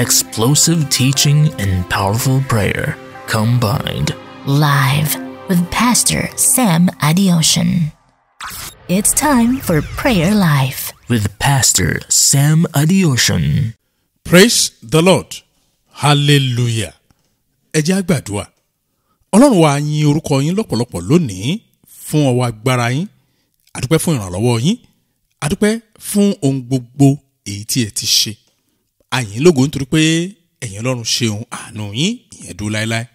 Explosive teaching and powerful prayer combined. Live with Pastor Sam Adeosun. It's time for Prayer Life with Pastor Sam Adeosun. Praise the Lord. Hallelujah. Ẹ jẹ́ á gbàdúrà. Ọlọ́run wa, yìn orúkọ yín lọ́pọ̀lọpọ̀ lónìí fún ọwọ́ agbára yín. Àdúpẹ́ fún ìrànlọ́wọ́ yín. Àdúpẹ́ fún ohun gbogbo èyí tí ẹ ti ṣe. A yìn yín lógo nítorí pé ẹ̀yin Ọlọ́run ṣeun, àánú yín ìyẹn dúró láéláé.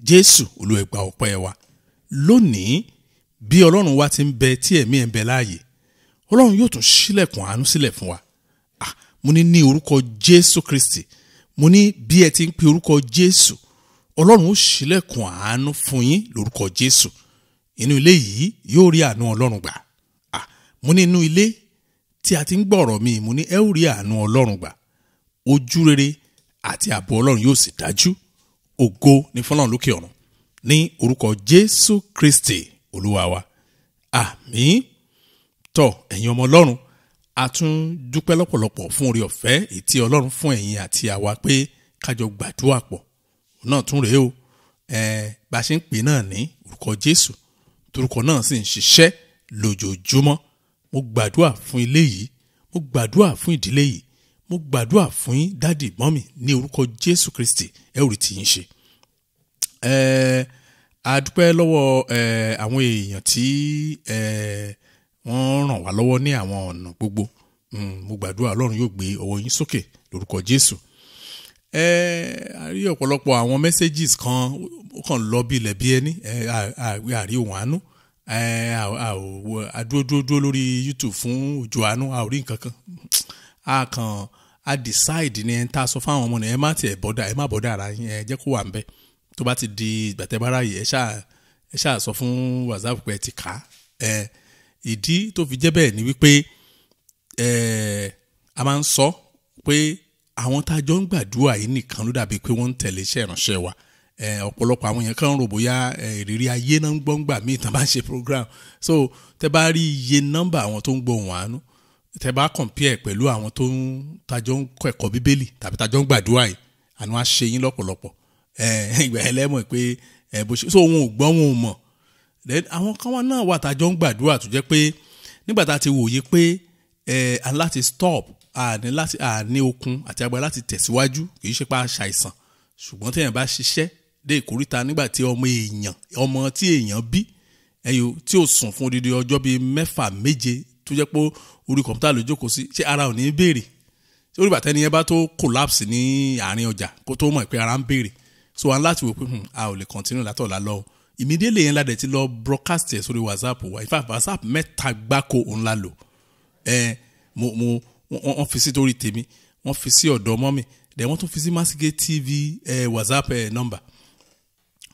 Jésù Olúwa, gba ọpẹ́ wa. Lónìí, bí Ọlọ́run wa ti ń bẹ tí ẹ̀mí ẹ̀ ń bẹ láàyè, Ọlọ́run yóò tún ṣílẹ̀kùn àánú sílẹ̀ fún wa. Ah, mo ní ní orúkọ Jésù Kristi, mo ní bí ẹ ti ń pe orúkọ Jésù, Ọlọ́run ó ṣílẹ̀kùn àánú fún yín lórúkọ Jésù. Inú ilé yìí yóò rí àánú Ọlọ́run gbà. Ah, mo ní inú ilé tí a ti ń gbọ́ ọ̀rọ̀ mi, mo ní ẹ ó rí àánú Ọlọ́run gbà. Ojú rere àti ààbò Ọlọ́run yóò sì dájú. Ògo ní fọ́lọ́run lókè ọ̀run, ní orúkọ Jésù Kristi Olúwa wa, àmín. Tọ́ ẹ̀yin ọmọ Ọlọ́run, a tún dúpẹ́ lọ́pọ̀lọpọ̀ fún oore ọ̀fẹ́ èyí tí Ọlọ́run fún ẹ̀yin àti àwa pé kájọ gbàdúrà pọ̀ náà tún rèé o. Bá a ṣe ń pè náà ní orúkọ Jésù, torúkọ náà sì ń ṣiṣẹ́ lójoojúmọ́. Mo gbàdúrà fún ilé yìí, mo gbàdúrà fún ìdílé yìí, mo gbàdúrà fún yín, daddy, mummy, ní orúkọ Jésù Kristi, ẹ ò rí tìyín ṣe. A dúpẹ́ lọ́wọ́ àwọn èèyàn tí wọ́n ràn wá lọ́wọ́ ní àwọn ọ̀nà gbogbo. Mo gbàdúrà, Ọlọ́run yóò gbé ọwọ́ yín sókè lórúkọ Jésù. A rí ọ̀pọ̀lọpọ̀ àwọn messages kan, ó kàn lọ bí ilẹ̀ bí ẹni a rí ohun àánú. A dúró dúró dúró lórí YouTube fún òjò àánú, a ò rí nǹkan kan. A kàn a decide ní ẹni tá a sọ fáwọn ọmọ náà, ẹ má tiẹ̀ bother, ẹ má bother ara yín, ẹ jẹ́ kó wà ń bẹ̀. Tó bá ti di ìgbà tẹ́ bá ráyè, ẹ ṣáà sọ fún WhatsApp pé ẹ ti kà á. Ìdí tó fi jẹ́ bẹ́ẹ̀ ni wípé a máa ń sọ pé àwọn tá a jọ ń gbàdúrà yìí nìkan ló dàbí pé wọ́n ń tẹ̀lé iṣẹ́ ìránṣẹ́ wa. Ọ̀pọ̀lọpọ̀ àwọn èèyàn kan ń rò bóyá ìrírí ayé náà ń gbọ́ ń gbà míì tán bá ń ṣe program. So tẹ́ bá rí iye nọ́mbà àwọn tó ń gbọ́ ohùn àánú, tẹ́ bá compare pẹ̀lú àwọn tó ń tajọ́ ń kọ́ ẹ̀kọ́ Bíbélì tàbí tajọ́ ń gbàdúrà yìí, àánú á ṣe yín lọ́pọ̀lọpọ̀. Ìgbà yẹn lẹ́mọ̀ pé bó ṣe so òun ò gbọ́, òun ò mọ̀. Then àwọn kan wá náà wà tajọ́ ń gbàdúrà tó jẹ́ pé nígbà tá a ti wòye pé a ní láti stop, a ní láti a ní okun àti agbára láti tẹ̀síwájú. Kì í ṣe pa ṣàìsàn, ṣùgbọ́n téèyàn bá ṣiṣẹ́ dé ìkóríta nígbà tí ọmọ èèyàn, ọmọ tí èèyàn bí ẹyọ tí ò sùn fún odidi ọjọ́ bíi 6, 7, tó jẹ́ pé orí kọ̀ǹpútà ló jókòó sí, ṣé ara ò ní béèrè? Ṣé orí bàtẹ́ni yẹn bá tó collapse ní àárín ọjà kó tó mọ̀ pé ara ń béèrè? So a ń láti wò pé a ò lè continue látọ̀la lọ. Immediately yẹn ládẹ̀ ti lọ broadcast ẹ̀ sórí WhatsApp wa. In fact, WhatsApp mẹ́ta gbáko òun la lò. Ẹ mo mo wọ́n fi sí torí tèmi, wọ́n fi sí ọ̀dọ̀ mummy, then wọ́n tún fi sí Masige TV WhatsApp number,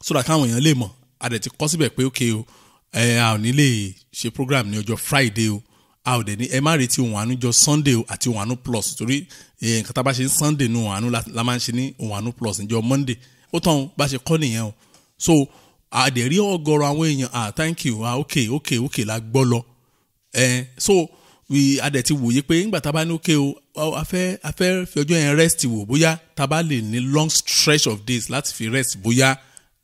so that káwọn èèyàn lè mọ̀. A dẹ̀ ti kọ́ síbẹ̀ pé ok o, a ò ní lè ṣe program ní ọjọ́ Friday o, a ò dẹ̀ ní ẹ má retí ohun àánú jọ Sunday o àti ohun àánú plus, torí nǹkan tá a bá ṣe ní Sunday ní ohun àánú la máa ń ṣe ní ohun àánú plus níjọ́ Monday. Ó tán o, bá ṣe kọ́ nìyẹn o. So a dẹ̀ rí ọ̀gọ̀rọ̀ àwọn èèyàn, "Ah, thank you, ah, ok," la gbọ́ lọ. So we a dẹ̀ ti wòye pé nígbà tá a bá ní ok o, a fẹ́ fi ọjọ́ yẹn rest wò, bóyá tá a bá lè ní long stretch of days láti fi rest, bóyá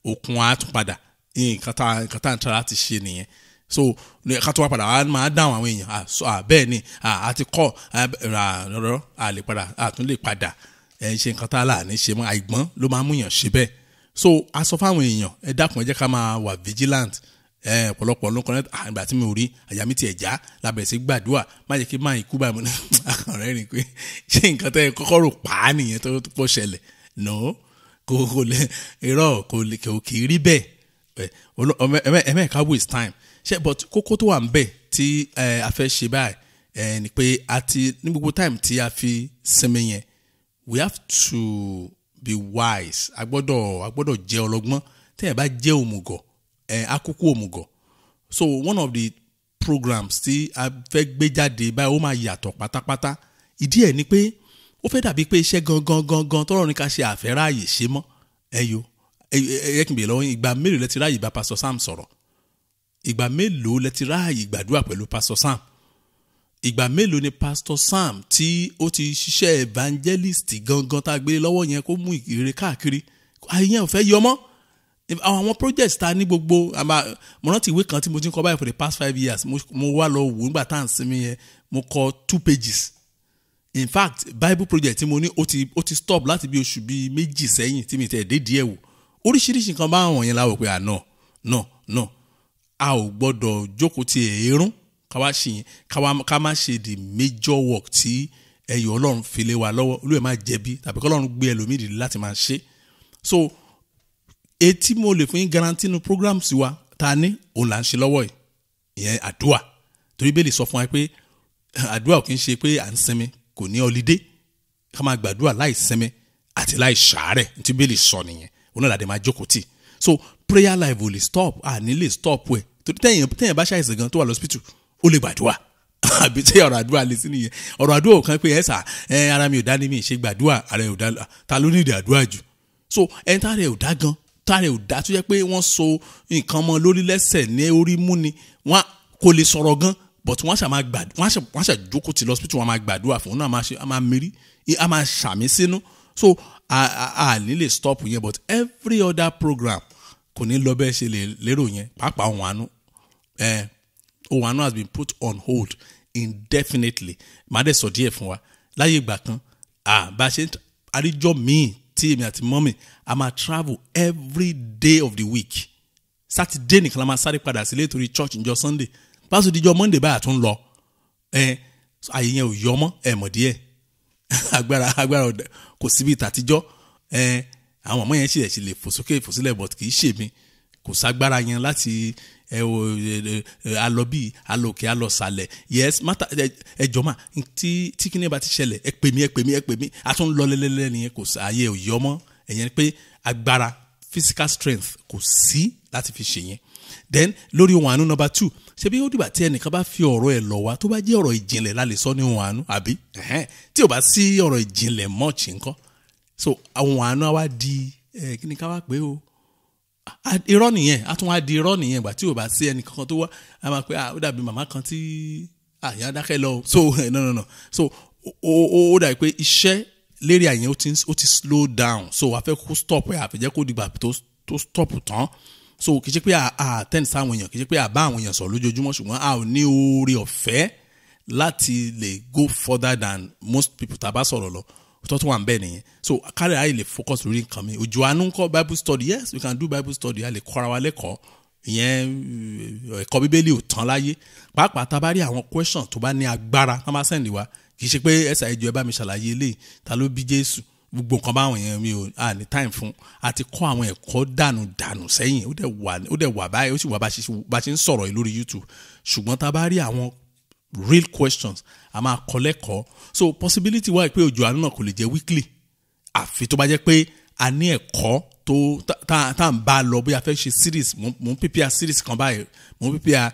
okun á tún padà. Nǹkan tá n tara láti ṣe nìyẹn. So ká tó wá padà wá máa dáhùn àwọn èèyàn, ah, bẹ́ẹ̀ ni a ti kọ́ rọrọ, a lè padà, a tún lè padà ẹ ṣe nǹkan tá a là ní ṣe mọ́. Àìgbọ́n ló máa ń múyàn ṣe bẹ́ẹ̀. So a sọ fáwọn èèyàn, ẹ dákun, ẹ jẹ́ ká máa wà vigilant. Ọ̀pọ̀lọpọ̀ ló ń kọ́ni àgbà tí mi ò rí, àyà mi tiẹ̀ já lábẹ̀ sí gbàdúrà, má jẹ́ kí máa ikú báyìí. Mo ní àkànrẹ́ rìn pé ṣé nǹkan tẹ́ ẹ kọ́kọ́ rò pa á nìyẹn tó pọ̀ ṣẹlẹ̀? No, kò lè irọ́, kò lè, kò kì í rí bẹ́ẹ̀. Ẹ̀mẹ́ẹ̀ká waste time ṣe. But kókó tó wà ń bẹ̀ tí a fẹ́ ṣe báyìí ni pé a ti ní gbogbo time tí a fi sinmi yẹn, we have to be wise. A gbọ́dọ̀ jẹ́ ọlọ́gbọ́n. Tẹ́yẹ̀ bá jẹ́ òmùgọ̀, akókó òmùgọ̀. So one of the programs tí a fẹ́ gbé jáde báyìí, ó máa yàtọ̀ pátápátá. Ìdí ẹ̀ ni pé ó fẹ́ dàbí pé iṣẹ́ gangan gangan tọ́rọ̀ ní ká ṣe àfẹ́ráàyè ṣe mọ́. Ẹ yo, ẹ ẹ kí n bèèrè lọ́wọ́ yín, ìgbà mélòó lẹ ti ráàyè bá Pastor Sam sọ̀rọ̀? Ìgbà mélòó lẹ ti ráàyè gbàdúrà pẹ̀lú Pastor Sam? Ìgbà mélòó ni Pastor Sam tí ó ti ṣiṣẹ́ evangelist gangan tá a gbé lọ́wọ́ yẹn kó mú ìrere káàkiri, àyẹn ò fẹ́ yọ mọ́. Àwọn projects ta ní gbogbo, mo rántí ìwé kan tí mo ti ń kọ báyìí for the past 5 years, mo wá lọ wò nígbà tá à ń sinmi yẹn, mo kọ 2 pages. In fact, Bible project tí mo ní ó ti stop láti bí oṣù bíi 2 sẹ́yìn tí mi tẹ̀ dé díẹ̀ wò. Oríṣiríṣi nǹkan bá àwọn yẹn la wò pé no, a ò gbọ́dọ̀ jókòó ti èérún ká wá ṣe yẹn, ká má ṣe the major work tí ẹyọ Ọlọ́run fi lé wa lọ́wọ́. Olúwa máa jẹ̀bi tàbí kọ́lọ́run gbé ẹlòmíì dìde láti máa ṣe. So etí mo lè fún yín guarantee nu programs wa ta ní òun là ń ṣe lọ́wọ́ yìí, ìyẹn àdúà. Torí Bíbélì sọ fún wa pé àdúà kì í ṣe pé à ń sinmi, kò ní holiday, ká máa gbàdúà láì sinmi àti láì ṣàárẹ̀. Tí Bíbélì sọ nìyẹn, òun náà làdé máa jókòó tì. So prayer life ò lè stop, à ní lè stop ẹ̀. Torí tẹ̀yìn bá ṣàìsàn gan tó wà lọ́sípítù, ó lè gbàdúà. Àbí tí ọ̀rọ̀ àdúrà lè sí nìyẹn. Ọ̀rọ̀ àdúrà ò kàn pé ẹ̀ sà ẹ̀ ara mi ò dá ní mi ṣe gbàdúà, ara ẹ̀ ò dá, ta ló ní ìdí àdúrà jù? So ẹni tá rẹ̀ ò dá gan, tá rẹ̀ ò dá tó jẹ́ pé wọ́n so nǹkan mọ́ lórí lẹ́sẹ̀ ní orí mú ni, wọ́n kò lè sọ̀rọ̀ gan, but wọ́n ṣà máa gbàdúrà, wọ́n ṣà jókòó tì lọ́sípítù, wọ́n máa gbàdúrà fún un náà, a máa mérí, a máa ṣàmì sínú. So a ní lè stop yẹn, but every other program kò ní lọ bẹ́ẹ̀ ṣe lè lérò yẹn. Pàápàá ohun àánú, ohun àánú has been put on hold indefinitely. Màá dẹ̀ sọ díẹ̀ fún wa. Láyé ìgbà kan, bá a ṣe àríjọ míì tí èmi àti mọ́mì a máa travel every day of the week. Saturday nìkan la máa sáré padà sílé torí church níjọ́ Sunday. Pásítọ̀ díjọ́ Monday báyà tún lọ. Àyè yẹn ò yọ mọ́, ẹ mọ̀ díẹ̀. Agbára kò síbi ìtàtijọ́. Àwọn ọmọ yẹn ṣì lè fò sókè fò sílẹ̀, but kì í ṣe mi. Kò ságbára yẹn láti alọ bí alòkè alọsàlẹ̀. Yes, mata ẹjọ́ mà tí kíní bá ti ṣẹlẹ̀, ẹ pè mí, a tún lọ lẹ́lẹ́lẹ́ nìyẹn. Kò sáyé ò yọ mọ́. Ẹ̀yẹn pé agbára physical strength kò sí láti fi ṣe yẹn. Then lórí ohun àánú number 2, ṣé bí ó dìgbà tí ẹnìkan bá fi ọ̀rọ̀ ẹ̀ lọ̀ wá, tó bá jẹ́ ọ̀rọ̀ ìjìnlẹ̀ la lè sọ ní ohun àánú, àbí tí ò bá sí ọ̀rọ̀ ìjìnlẹ̀ much ńkọ́? So ohun àánú á wá di kí ni ká wá pé o, irọ́ nìyẹn, a tún wá di irọ́ nìyẹn. Ìgbà tí ò bá sí ẹnì kankan tó wá, a máa pé ó dàbí màmá kan tí àyà dákẹ́ lọ. So no. So ó dàbí pé iṣẹ́ lérí àyẹn ó ti slow down. So a fẹ́ kó stop ẹ̀, àfẹ́jẹ́ kó dìgbà tó stop tán. So kì í ṣe pé a attend sáwọn èèyàn, kì í ṣe pé a bá àwọn èèyàn sọ̀rọ̀ lójoojúmọ́, ṣùgbọ́n a ò ní oore ọ̀fẹ́ láti lè go further than most people tá a bá sọ̀rọ̀ lọ. Tó tún wà ń bẹ́ẹ̀ nìyẹn. So kárí ayé lè focus lórí nǹkan mi. Òjò àánú ńkọ́, Bible study, yes, we can do Bible study. A lè kọ́ra wa lẹ́kọ̀ọ́ ìyẹn, ẹ̀kọ́ Bíbélì ò tán láyé. Pàápàá tá a bá rí àwọn question tó bá ní agbára tá a máa send wa, kì í ṣe pé ẹ̀sà ìjọ ẹ bá mi ṣàlàyé eléyìí, ta ló bí Jésù, gbogbo nǹkan báwọn yẹn mi ò ní time fún. A ti kọ́ àwọn ẹ̀kọ́ dànù sẹ́yìn, ó dẹ̀ wà báyìí, ó sì wà bá ṣe ń sọ̀rọ̀ yìí lórí YouTube. Ṣùgbọ́n tá a bá rí àwọn real questions, a máa kọ́ lẹ́kọ̀ọ́. So possibility wà pé òjò àánú náà kò lè jẹ́ weekly, àfi tó bá jẹ́ pé a ní ẹ̀kọ́ tó tá à ń bá lọ, bóyá a fẹ́ ṣe series. Mo ń prepare series kan báyìí, mo ń prepare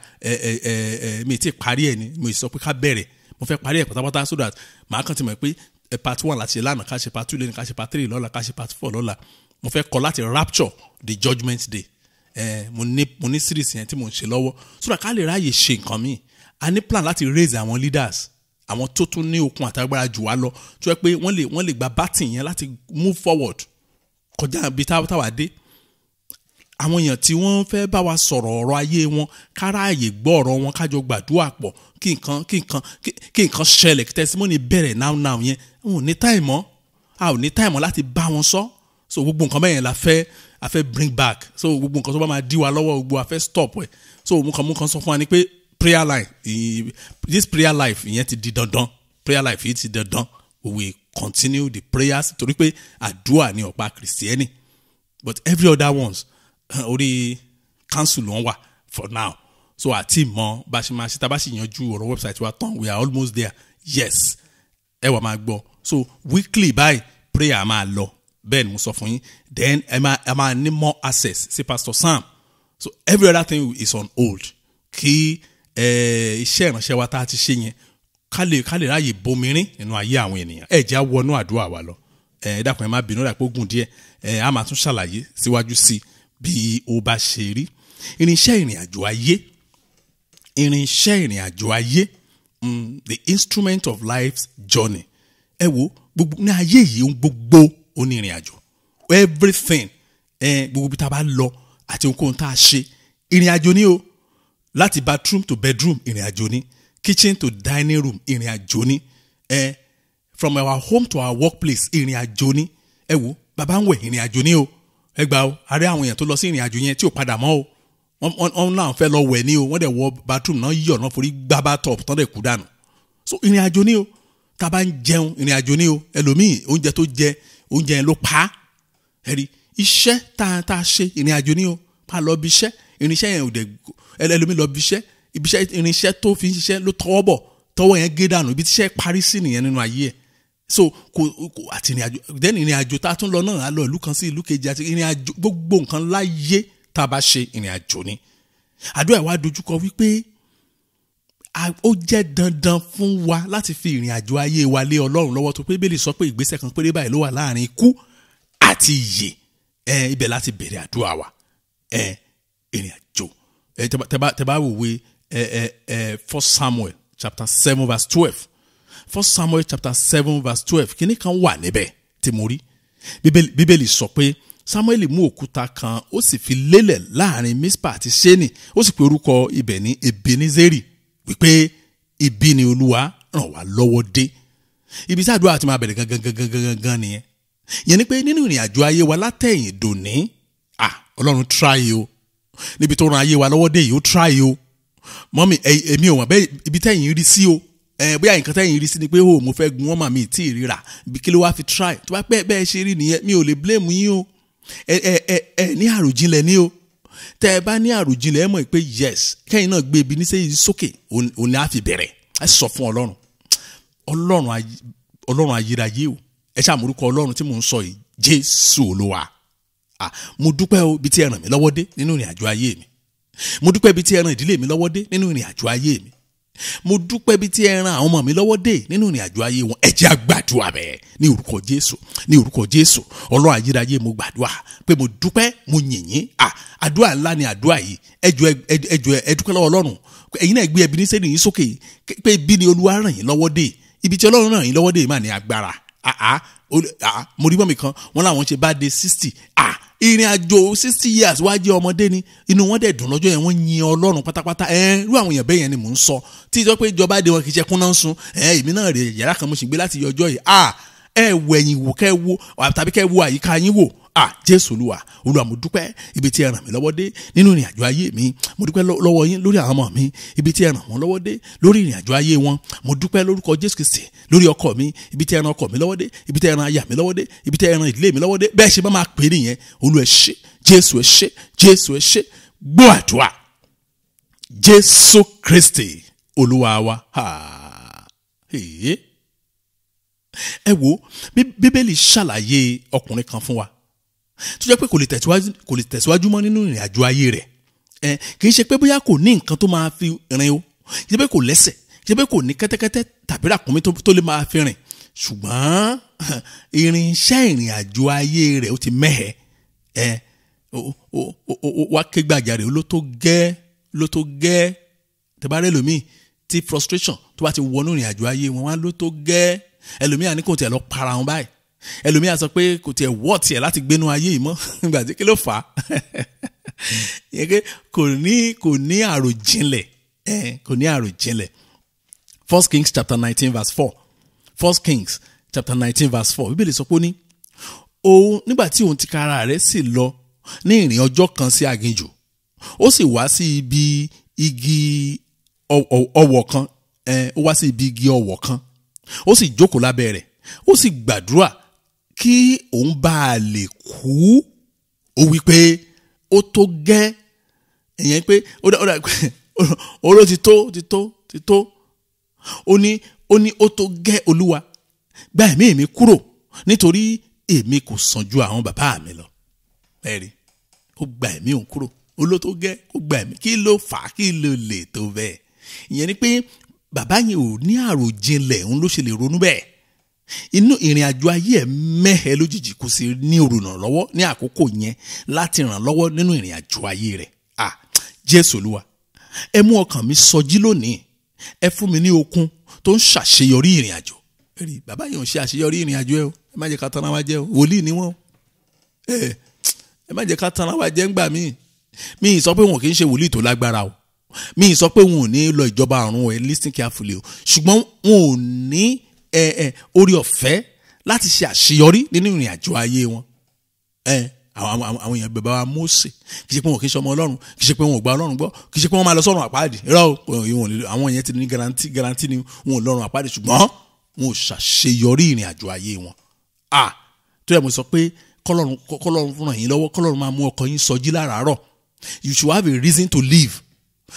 mi ti parí ẹ̀ ni, mo sọ pé ká bẹ̀rẹ̀, mo fẹ́ parí ẹ̀ pátápátá, so that màá kàn ti mọ̀ pé part 1 láti ṣe lánàá, ká ṣe part 2 lẹ́nu, ká ṣe part 3 lọ́la, ká ṣe part 4 lọ́la. Mo fẹ́ kọ́ láti rapture the judgement day. Mo ní series yẹn tí mo ń ṣe lọ́wọ́, so that ká lè ráàyè ṣe nǹkan míì. A ní plan láti raise àwọn leaders, àwọn tó tún ní okun àtagbára jù wá lọ, tó yẹ pé wọ́n lè gba batting yẹn láti move forward kọjá ibi táwa dé. Àwọn èèyàn tí wọ́n fẹ́ bá wa sọ̀rọ̀ ọ̀rọ̀ ayé wọn, káráàyè gbọ́ ọ̀rọ̀ wọn, kájọ gbàdúrà pọ̀, kí nǹkan ṣẹlẹ̀, kí testimony bẹ̀rẹ̀ now yẹn. Wọn ò ní time mọ́, a ò ní time mọ́ láti bá wọn sọ. So gbogbo nǹkan bẹ́ẹ̀ yẹn la fẹ́ bring back. So gbogbo nǹkan tó bá máa dí wa lọ́wọ́, gbogbo a fẹ́ stop ẹ̀. So mo kàn sọ fún wa ni pé prayer life, this prayer life ìyẹn ti di dandan. Prayer life yìí ti dandan. We will continue the prayers, torí pé àdúrà ni ọ̀pá Kìrìsìtẹ́nì. But every other ones orí council wọn wà for now. So àti mọ bá ṣe máa ṣe, tá bá ṣe yanjú ọ̀rọ̀ website wa tán, we are almost there. Yes, ẹ wà máa gbọ́. So weekly báyìí prayer máa lọ, bẹ́ẹ̀ ni mo sọ fún yín. Then ẹ máa ní more access sí Pastor Sam. So every other thing is on hold. Kí iṣẹ́ ìránṣẹ́ wa tá a ti ṣe yẹn ká lè ráàyè bomirin nínú ayé àwọn ènìyàn. Ẹ jẹ́ á wọnú àdúrà wa lọ. Ẹ dákun, ẹ má bínú, dàpọ̀ gùn díẹ̀. Ẹ á máa tún ṣàlàyé síwájú sí bí ó bá ṣe rí. Irinṣẹ́ ìrìn àjò ayé, irinṣẹ́ ìrìn àjò ayé The instrument of life's journey. Ẹ wo, gbogbo ní ayé yìí, ohun gbogbo ó ní ìrìn àjò. Everything, gbogbo bí tá a bá lọ àti ohunkóhun tá a ṣe, ìrìn àjò ni o. Láti bathroom to bedroom, ìrìn àjò ni. Kitchen to dining room, ìrìn àjò ni. From our home to our workplace, ìrìn àjò ni. Ẹ wo, bàbá ń wẹ̀, ìrìn àjò ni o. Ẹ gbà o, àárẹ̀ àwọn èèyàn tó lọ sí ìrìn àjò yẹn tí ò padà mọ́ o. Wọ́n náà fẹ́ lọ wẹ̀ ni o, wọ́n dẹ̀ wọ bathroom náà, yíyọ̀ náà, forí gbá bathtub tán, dẹ̀ kú dànù. So ìrìn àjò ni o. Tá a bá ń jẹun, ìrìn àjò ni o. Ẹlòmíì, oúnjẹ tó jẹ, oúnjẹ yẹn ló pa á. Ẹ̀rí iṣẹ́ tá a ṣe, ìrìn àjò ni o. Pa lọ bí iṣẹ́, irinṣẹ́ yẹn ò dẹ̀, ẹlòmíì lọ bí iṣẹ́, ibi iṣẹ́, irinṣẹ́ tó fi ń ṣiṣẹ́ ló tọwọ́ bọ̀, tọwọ́ yẹn gé dànù. Ibi tíṣẹ́ parí sí nìyẹn nínú ayé ẹ̀. So kò àti ìrìn àjò, then ìrìn àjò tá a tún lọ náà, a lọ ìlú kan sí ìlú kejì, àti ìrìn àjò, gbogbo nǹkan láyé tá a bá ṣe, ìrìn àjò ni. Àdúrà wa dojúkọ wípé ó jẹ́ dandan fún wa láti fi ìrìn àjò ayé wa lé Ọlọ́run lọ́wọ́, tó pé Bíbélì sọ pé ìgbésẹ̀ kan péré báyìí ló wà láàrin ikú àti ìyè. Ibẹ̀ láti bẹ̀rẹ̀ àdúrà wa. Ìrìn àjò, tẹ́ bá wòwe ẹ ẹ ẹ First Samuel chapter 7 verse 12, First Samuel chapter 7 verse 12, kíní kan wà níbẹ̀ tí mo rí. Bíbélì sọ pé Samuel mú òkúta kan, ó sì fi lélẹ̀ láàrin Mispa àti Ṣénì, ó sì pe orúkọ ibẹ̀ ní Ebenezeri, wípé ibi ni Olúwa ràn wá lọ́wọ́ dé. Ibi tí àdúrà ti máa bẹ̀rẹ̀ gangan gangan gangan gangan nìyẹn. Yẹn ni pé nínú ìrìn àjò ayé wa látẹ̀yìn dòní, ah, Ọlọ́run try o. Níbi tó ran ayé wa lọ́wọ́ dé yìí, ó try o. Mummy, èmi ò mọ̀ bẹ́ẹ̀ ibi tẹ́yìn rí sí o. Bóyá nǹkan tẹ́yìn rí sí ni pé o mo fẹ́ gun ọmọ mi tí ì ríra bí, kí ló wá fi try? Tó bá pẹ́ bẹ́ẹ̀ ṣe rí nìyẹn, mi ò lè blame yín o. Ẹ ẹ ẹ ẹ ní àròjinlẹ̀ ní o. Tẹ́ ẹ bá ní àròjinlẹ̀, ẹ mọ̀ pé yes, kẹ́yìn náà gbé ibi níṣẹ́ sókè, òun ni a fi bẹ̀rẹ̀. Ẹ sọ fún Ọlọ́run, Ọlọ́run ayérayé o. Ẹ ṣàmúrúkọ Ọlọ́run tí mò ń sọ yìí, Jésù Olúwa. Ah, mo dúpẹ́ o bí tí ẹ ràn mí lọ́wọ́ dé nínú ìrìn àjò ayé mi. Mo dúpẹ́ bí tí ẹ ràn ìdílé mi lọ́wọ́ dé nínú ìrìn àjò ayé mi. Mo dúpẹ́ bí tí ẹ ràn àwọn ọmọ mi lọ́wọ́ dé nínú ìrìn àjò ayé wọn. Ẹ jẹ́ á gbàdúrà bẹ́ẹ̀ ní orúkọ Jésù, ní orúkọ Jésù. Ọlọ́run ayérayé, mo gbàdúrà pé mo dúpẹ́, mo yìn yín. À, àdúrà ńlá ni àdúrà yìí. Ẹ jọ̀ọ́, ẹ jọ̀ọ́, ẹ dúpẹ́ lọ́wọ́ Ọlọ́run. Ẹ̀yin náà gbé ẹbí ní sẹ́ni yín sókè pé ibi ni Olúwa ràn yín lọ́wọ́ dé. Ibi tí Ọlọ́run ràn yín lọ́wọ́ dé mà ní agbára. Àá, mo rí mummy kan, wọ́n láwọn ṣe birthday 60. À, ìrìn àjò 60 years wá jẹ́ ọmọdé ni. Inú wọn dẹ̀ dùn lọ́jọ́ yẹn, wọ́n yin Ọlọ́run pátápátá. Irú àwọn èèyàn bẹ́ẹ̀ yẹn ni mò ń sọ tí ìjọ pé ìjọba dé, wọn kì í ṣe kúnná ń sun. Èmi náà rè, yàrá kan mo sì gbé láti ọjọ́ yìí. À, ẹ wẹ̀yìn wò, kẹ́ wo tàbí kẹ́ wo àyíká yín wò. À, Jésù Olúwa, Olúwa, mo dúpẹ́ ibi tí ẹ ràn mí lọ́wọ́ dé nínú ìrìn àjò ayé mi. Mo dúpẹ́ lọ́wọ́ yín lórí àwọn ọmọ mi, ibi tí ẹ ràn wọ́n lọ́wọ́ dé lórí ìrìn àjò ayé wọn. Mo dúpẹ́ lórúkọ Jésù Kristi lórí ọkọ mi, ibi tí ẹ ràn ọkọ mi lọ́wọ́ dé, ibi tí ẹ ràn aya mi lọ́wọ́ dé, ibi tí ẹ ràn ìdílé mi lọ́wọ́ dé. Bẹ́ẹ̀ ṣe bá máa pè é nìyẹn. Olúwa, ẹ ṣé. Jésù, ẹ ṣé. Jésù, ẹ ṣé. Gbọ́ àdúrà, Jésù Kristi Olúwa wa. Ha. Ẹ wo, Bíbélì ṣàlàyé ọkùnrin kan fún wa tó jẹ́ pé kò lè tẹ̀síwájú mọ́ nínú ìrìn àjò ayé rẹ̀. Kì í ṣe pé bóyá kò ní nǹkan tó máa fi rìn o, kì í ṣe pé kò lẹ́sẹ̀, kì í ṣe pé kò ní kẹ́tẹ́kẹ́tẹ́ tàbí ràkúnmí tó lè máa fi rìn, ṣùgbọ́n irinṣẹ́ ìrìn àjò ayé rẹ̀ ó ti mẹ́hẹ̀. Ẹ ó wá ké gbàjarè, ló tó gẹ́, ló tó gẹ́. Tẹ́bárẹ́ lómi tí frustration tó bá ti wọnú ìrìn àjò ayé wọn, wá ló tó gẹ́. Ẹlòmíà ní kò tiẹ̀ lọ para wọn báyìí. Ẹlòmíà sọ pé kò tiẹ̀ wọ́ tiẹ̀ láti gbénú ayé yìí mọ́. Nígbà tí kí ló fà á yẹn? Ké kò ní àròjinlẹ̀. Kò ní àròjinlẹ̀. First Kings chapter 19 verse 4, First Kings chapter 19 verse 4, Bíbélì sọ pé ó ní òun, nígbà tí òun tìkára rẹ̀ sì lọ ní ìrìn ọjọ́ kan sí aginjù, ó sì wá sí ibi igi ọ̀wọ̀ kan. Ó wá sí ibi igi ọ̀wọ̀ kan, ó sì jókòó lábẹ́ rẹ̀, ó sì gbàdúrà kí òun bá a lè kú. Ó wí pé ó tó gẹ́. Ìyẹn pé ó dà ó ló ti tó, ti tó, ti tó. Ó ní ó tó gẹ́, Olúwa, gba ẹ̀mí mi kúrò, nítorí èmi kò sàn ju àwọn bàbá mi lọ. Ẹ̀rí ó gba ẹ̀mí òun kúrò, ó ló tó gẹ́, ó gba ẹ̀mí. Kí ló fà á? Kí ló lè tó bẹ́ẹ̀? Ìyẹn ni pé bàbá yẹn ò ní àròjinlẹ̀, òun ló ṣe lè ronú bẹ́ẹ̀. Inú ìrìn àjò ayé ẹ̀ mẹ́hẹ̀ lójijì, kò sì ní olùrànlọ́wọ́ ní àkókò yẹn láti ràn lọ́wọ́ nínú ìrìn àjò ayé rẹ̀. Ah, Jésù Olúwa, ẹ mú ọkàn mi sọjí lónìí. Ẹ fún mi ní okun tó ń ṣàṣeyọrí ìrìn àjò. Ẹ rí, bàbá yìí ò ń ṣe àṣeyọrí ìrìn àjò ẹ o. Ẹ má jẹ́ ká tanra wa jẹ o. Wòlíì ni wọ́n o. Ẹ má jẹ́ ká tanra wa jẹ ńgbà míì. Mi ì sọ pé wọn kì í ṣe wòlíì tó lágbára o. Mi ì sọ pé wọn ò ní lọ ìjọba ọ̀run o. Ẹ listen carefully o. Ṣùgbọ́n wọn ò ní ẹ ẹ orí ọ̀fẹ́ láti ṣe àṣeyọrí nínú ìrìn àjò ayé wọn. Ẹ àwọn èèyàn, bàbá wa Mósè, kì í ṣe pé wọn kì í ṣe ọmọ Ọlọ́run, kì í ṣe pé wọn ò gba Ọlọ́run gbọ́, kì í ṣe pé wọ́n máa lọ sọ́run àpáàdì. Irọ́ o, àwọn yẹn ti ní guarantee, guarantee ni wọn ò lọ́run àpáàdì, ṣùgbọ́n wọn ò ṣàṣeyọrí ìrìn àjò ayé wọn. Ah, tó yẹ mo sọ pé kọ́lọ́run ràn yín lọ́wọ́, kọ́lọ́run máa mú ọkàn yín sọjí láràárọ̀. You should have a reason to live,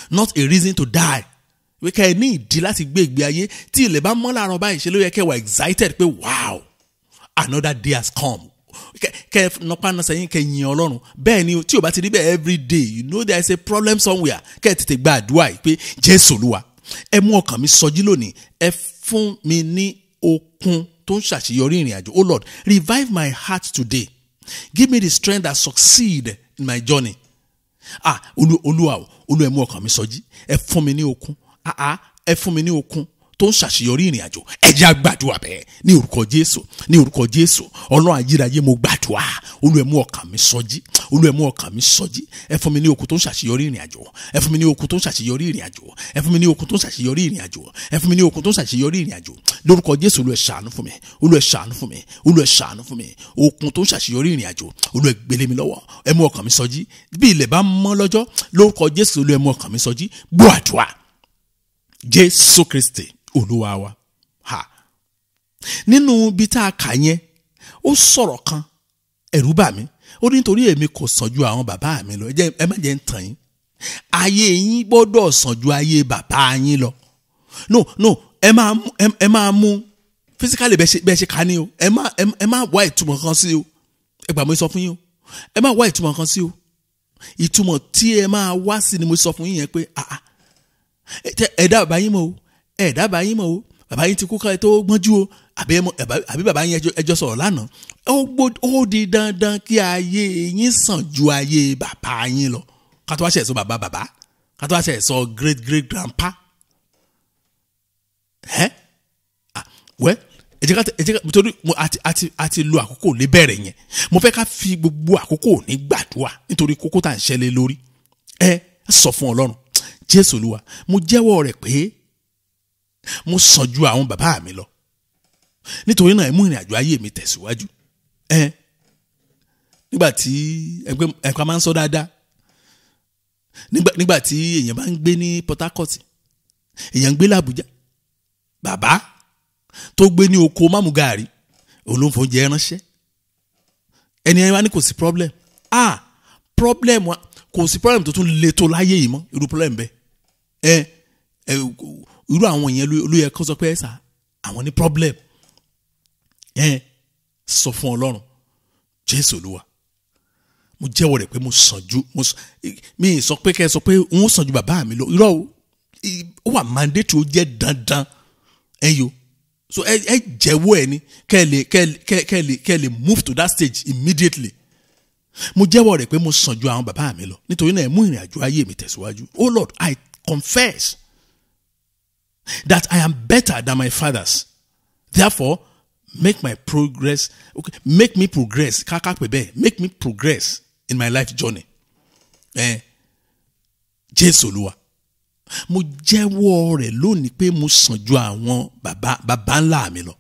not a reason to die. Wí ká ẹ ní ìdí láti gbé ìgbé ayé. Tí ilẹ̀ bá mọ́ láàárọ̀ báyìí, ṣe ló yẹ kẹ́ wà excited pé, "Wow, another day has come." Kẹ nọpa nọsẹ yín, kẹ yin Ọlọ́run. Bẹ́ẹ̀ ni, tí o bá ti rí bẹ́ẹ̀ every day, you know there is a problem somewhere. Kẹ tètè gba àdúrà yìí pé, "Jésù Olúwa, ẹ mú ọkàn mi sọjí lónìí. Ẹ fún mi ní okun tó ń ṣàṣeyọrí ìrìn àjò. Oh Lord, revive my heart today. Give me the strength that succeed in my journey." Ah, Olúwa o, Olúwa, ẹ mú ọkàn mi sọjí. Ẹ fún mi ní okun. Ah ah, ẹ fún mi ní okun tó ń ṣàṣeyọrí ìrìn àjò. Ẹ jẹ́ á gbàdúrà bẹ́ẹ̀ ní orúkọ Jésù, ní orúkọ Jésù. Ọlọ́run ayérayé, mo gbàdúrà. Olúwa, ẹ mú ọkàn mi sọjí. Olúwa, ẹ mú ọkàn mi sọjí. Ẹ fún mi ní okun tó ń ṣàṣeyọrí ìrìn àjò. Ẹ fún mi ní okun tó ń ṣàṣeyọrí ìrìn àjò. Ẹ fún mi ní okun tó ń ṣàṣeyọrí ìrìn àjò. Ẹ fún mi ní okun tó ń ṣàṣeyọrí ìrìn àjò lórúkọ Jésù. Olúwa, ẹ ṣàánú fún mi. Olúwa, ẹ ṣàánú fún mi. Olúwa, ẹ ṣàánú fún mi. Okun tó ń ṣàṣeyọrí ìrìn àjò, Olúwa, ẹ gbélé mi lọ́wọ́. Ẹ mú ọkàn mi sọjí bí ilẹ̀ bá mọ́ lọ́jọ́ lórúkọ Jésù. Olúwa, ẹ mú ọkàn mi sọjí. Gbọ́ àdúrà, Jésù Kristi Olúwa wa. Ha, nínú ibi tá a kà yẹn, ó sọ̀rọ̀ kan, ẹ̀rù bà mí. Ó ní, "Nítorí èmi kò sàn ju àwọn bàbá mi lọ." Ẹ má jẹ́ ń tàn yín. Ayé yín gbọ́dọ̀ sàn ju ayé bàbá yín lọ. No, no, ẹ máa mú physically bẹ́ẹ̀ ṣe kà ní o. Ẹ má wá ìtumọ̀ kan sí o. Ẹ gbà, mo sọ fún yín o, ẹ má wá ìtumọ̀ kan sí o. Ìtumọ̀ tí ẹ máa wá sí ni mo sọ fún yín yẹn pé, ah ah, ẹ dá bàbá yín mọ̀ o, ẹ dá bàbá yín mọ̀ o, bàbá yín ti kú ká ẹ tó gbọ́njú o, àbí bàbá yín ẹjọ́ sọ̀rọ̀ lánàá. Ó di dandan kí ayé yín sàn ju ayé bàbá yín lọ, ká tó wá ṣe sọ bàbá bàbá, ká tó wá ṣe sọ great great grandpa. Ẹ wẹ́, ẹ jẹ́ ká nítorí a ti lo àkókò níbẹ̀rẹ̀ yẹn, mo fẹ́ ká fi gbogbo àkókò ní gbàdúrà nítorí kókó tá à ń ṣẹlẹ̀ lórí. Ẹ sọ fún Ọlọ́run, "Jésù Olúwa, mo jẹ́wọ́ rẹ̀ pé mo sàn ju àwọn bàbá mi lọ. Nítorí náà, ẹ mú ìrìn àjò ayé mi tẹ̀síwájú." Ẹ nígbà tí ẹgbẹ́ ẹ̀ka máa ń sọ dáadáa, nígbà tí èèyàn bá ń gbé ní Port Harcourt, èèyàn ń gbé l'Àbújá, bàbá tó gbé ní oko mámú gàrí, òun ló ń fọ̀ọ́jẹ ránṣẹ́, ẹni ẹ wá ní kò sí problem. Ah, problem wa, kò sí problem tó tún le tó láyé yìí mọ́ irú problem bẹ́ẹ̀. Ẹ ẹ irú àwọn yẹn ló yẹ kó sọ pé ẹ sà, àwọn ní problem. Ẹ sọ fún Ọlọ́run, "Jésù Olúwa, mo jẹ́wọ́ rẹ̀ pé mo sàn ju mo sàn." Mi sọ pé kẹ́ ẹ sọ pé n ó sàn ju bàbá mi lọ. Irọ́ o, ó wà mandatory, ó jẹ́ dandan. Ẹ yo so ẹ jẹ́wọ́ ẹ ní kẹ́ ẹ lè move to that stage immediately. "Mo jẹ́wọ́ rẹ̀ pé mo sàn ju àwọn bàbá mi lọ. Nítorí náà, ẹ mú ìrìn àjò ayé mi tẹ̀síwájú. Oh Lord, I confess that I am better than my fathers. Therefore, make my progress, okay, make me progress." Káká pè bẹ́ẹ̀, "Make me progress in my life journey." Ẹ Jésù Olúwa, mo jẹ́wọ́ rẹ̀ lónìí pé mo sàn ju àwọn bàbá bàbá ńlá mi lọ.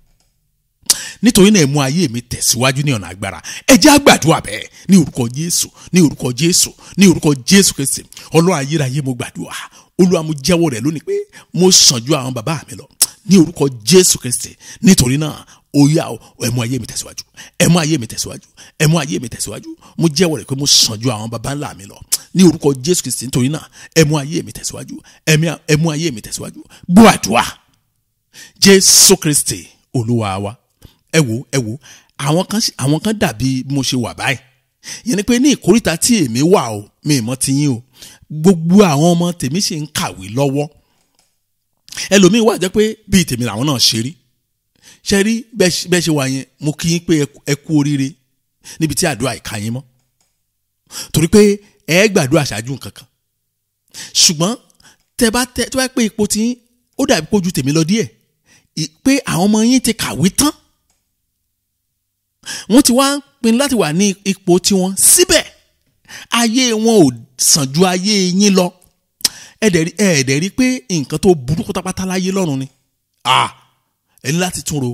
Nítorí náà, ẹ mú ayé mi tẹ̀síwájú ní ọ̀nà agbára. Ẹ jẹ́ á gbàdúrà bẹ́ẹ̀ ní orúkọ Jésù, ní orúkọ Jésù, ní orúkọ Jésù Kristi. Ọlọ́run ayérayé, mo gbàdúrà. Olúwa, mo jẹ́wọ́ rẹ̀ lónìí pé mo sàn ju àwọn bàbá mi lọ ní orúkọ Jésù Kristi. Nítorí náà, ó yá o, ẹ mú ayé mi tẹ̀síwájú, ẹ mú ayé mi tẹ̀síwájú, ẹ mú ayé mi tẹ̀síwájú. Mo jẹ́wọ́ rẹ̀ pé mo sàn ju àwọn bàbá ńlá mi lọ ní orúkọ Jésù Kristi. Nítorí náà, ẹ mú ayé mi tẹ̀síwájú, ẹ mú ayé mi tẹ̀síwájú. Gbọ́ àdúrà, Jésù Kristi Olúwa wa. Ẹ wo, ẹ wo, àwọn kan dàbí bí mo ṣe wà báyìí. Yẹn ni pé ní ìkóríta tí èmi wà o, mi ì mọ̀ ti yín o, gbogbo àwọn ọmọ tèmi ṣì ń kàwé lọ́wọ́. Ẹlòmíín wà jẹ́ pé bíi tèmi làwọn náà ṣe rí, ṣe rí bẹ́ẹ̀ ṣe wà yẹn. Mo kí yín pé ẹ kú oríire níbi tí àdúrà ìka yín mọ́, torí pé ẹ gbàdúrà ṣáájú nǹkan kan. Ṣùgbọ́n tẹ bá tẹ tó bá pé ipò tí ó dàbí kójú tèmi lọ díẹ̀ pé àwọn ọmọ yín ti kàwé tán, wọ́n ti wá ń pinnu láti wà ní ipò tiwọn, síbẹ̀ ayé wọn ò sàn ju ayé yín lọ. Ẹ̀ẹ́dẹ̀ rí pé nǹkan tó burú pátápátá láyé lọ́run ni. Ẹ ní láti tún ro,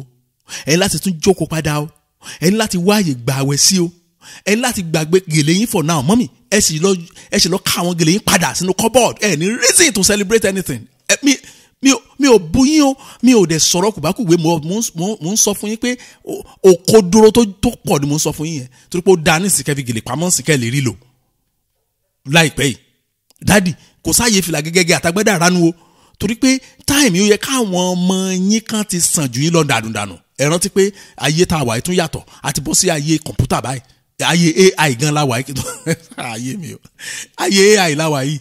ẹ ní láti tún jókòó padà o, ẹ ní láti wáàyè gbààwẹ̀ sí o, ẹ ní láti gbàgbé gèlè yín for now. Mọ́mì, ẹ sì lọ ká àwọn gèlè yín padà sínú cupboard. Ẹ ní reason to celebrate anything. Mi ò bú yín o, mi ò dẹ̀ sọ̀rọ̀ kùbákùgbé. Mo ń sọ fún yín pé òkodoro tó pọ̀ ni mo ń sọ fún yín yẹn, torí pé ó da ní ìsìnkẹ́ fi gèlè pamọ́ ìsìnkẹ́ lè rí lò láìpẹ́ yìí. Dádì, kò sáàyè fìlà gẹ́gẹ́ àtàgbẹ́dà ránu o, torí pé táìmì ó yẹ káwọn ọmọ yín kan ti sàn jù yín lọ dànùdànù. Ẹ rántí pé ayé tá a wà yìí tún yàtọ̀, àti bọ́ sí ayé kọ̀ǹpútà báyìí, ayé AI gan la wà yìí. Ayé mi o, ayé AI la wà yìí.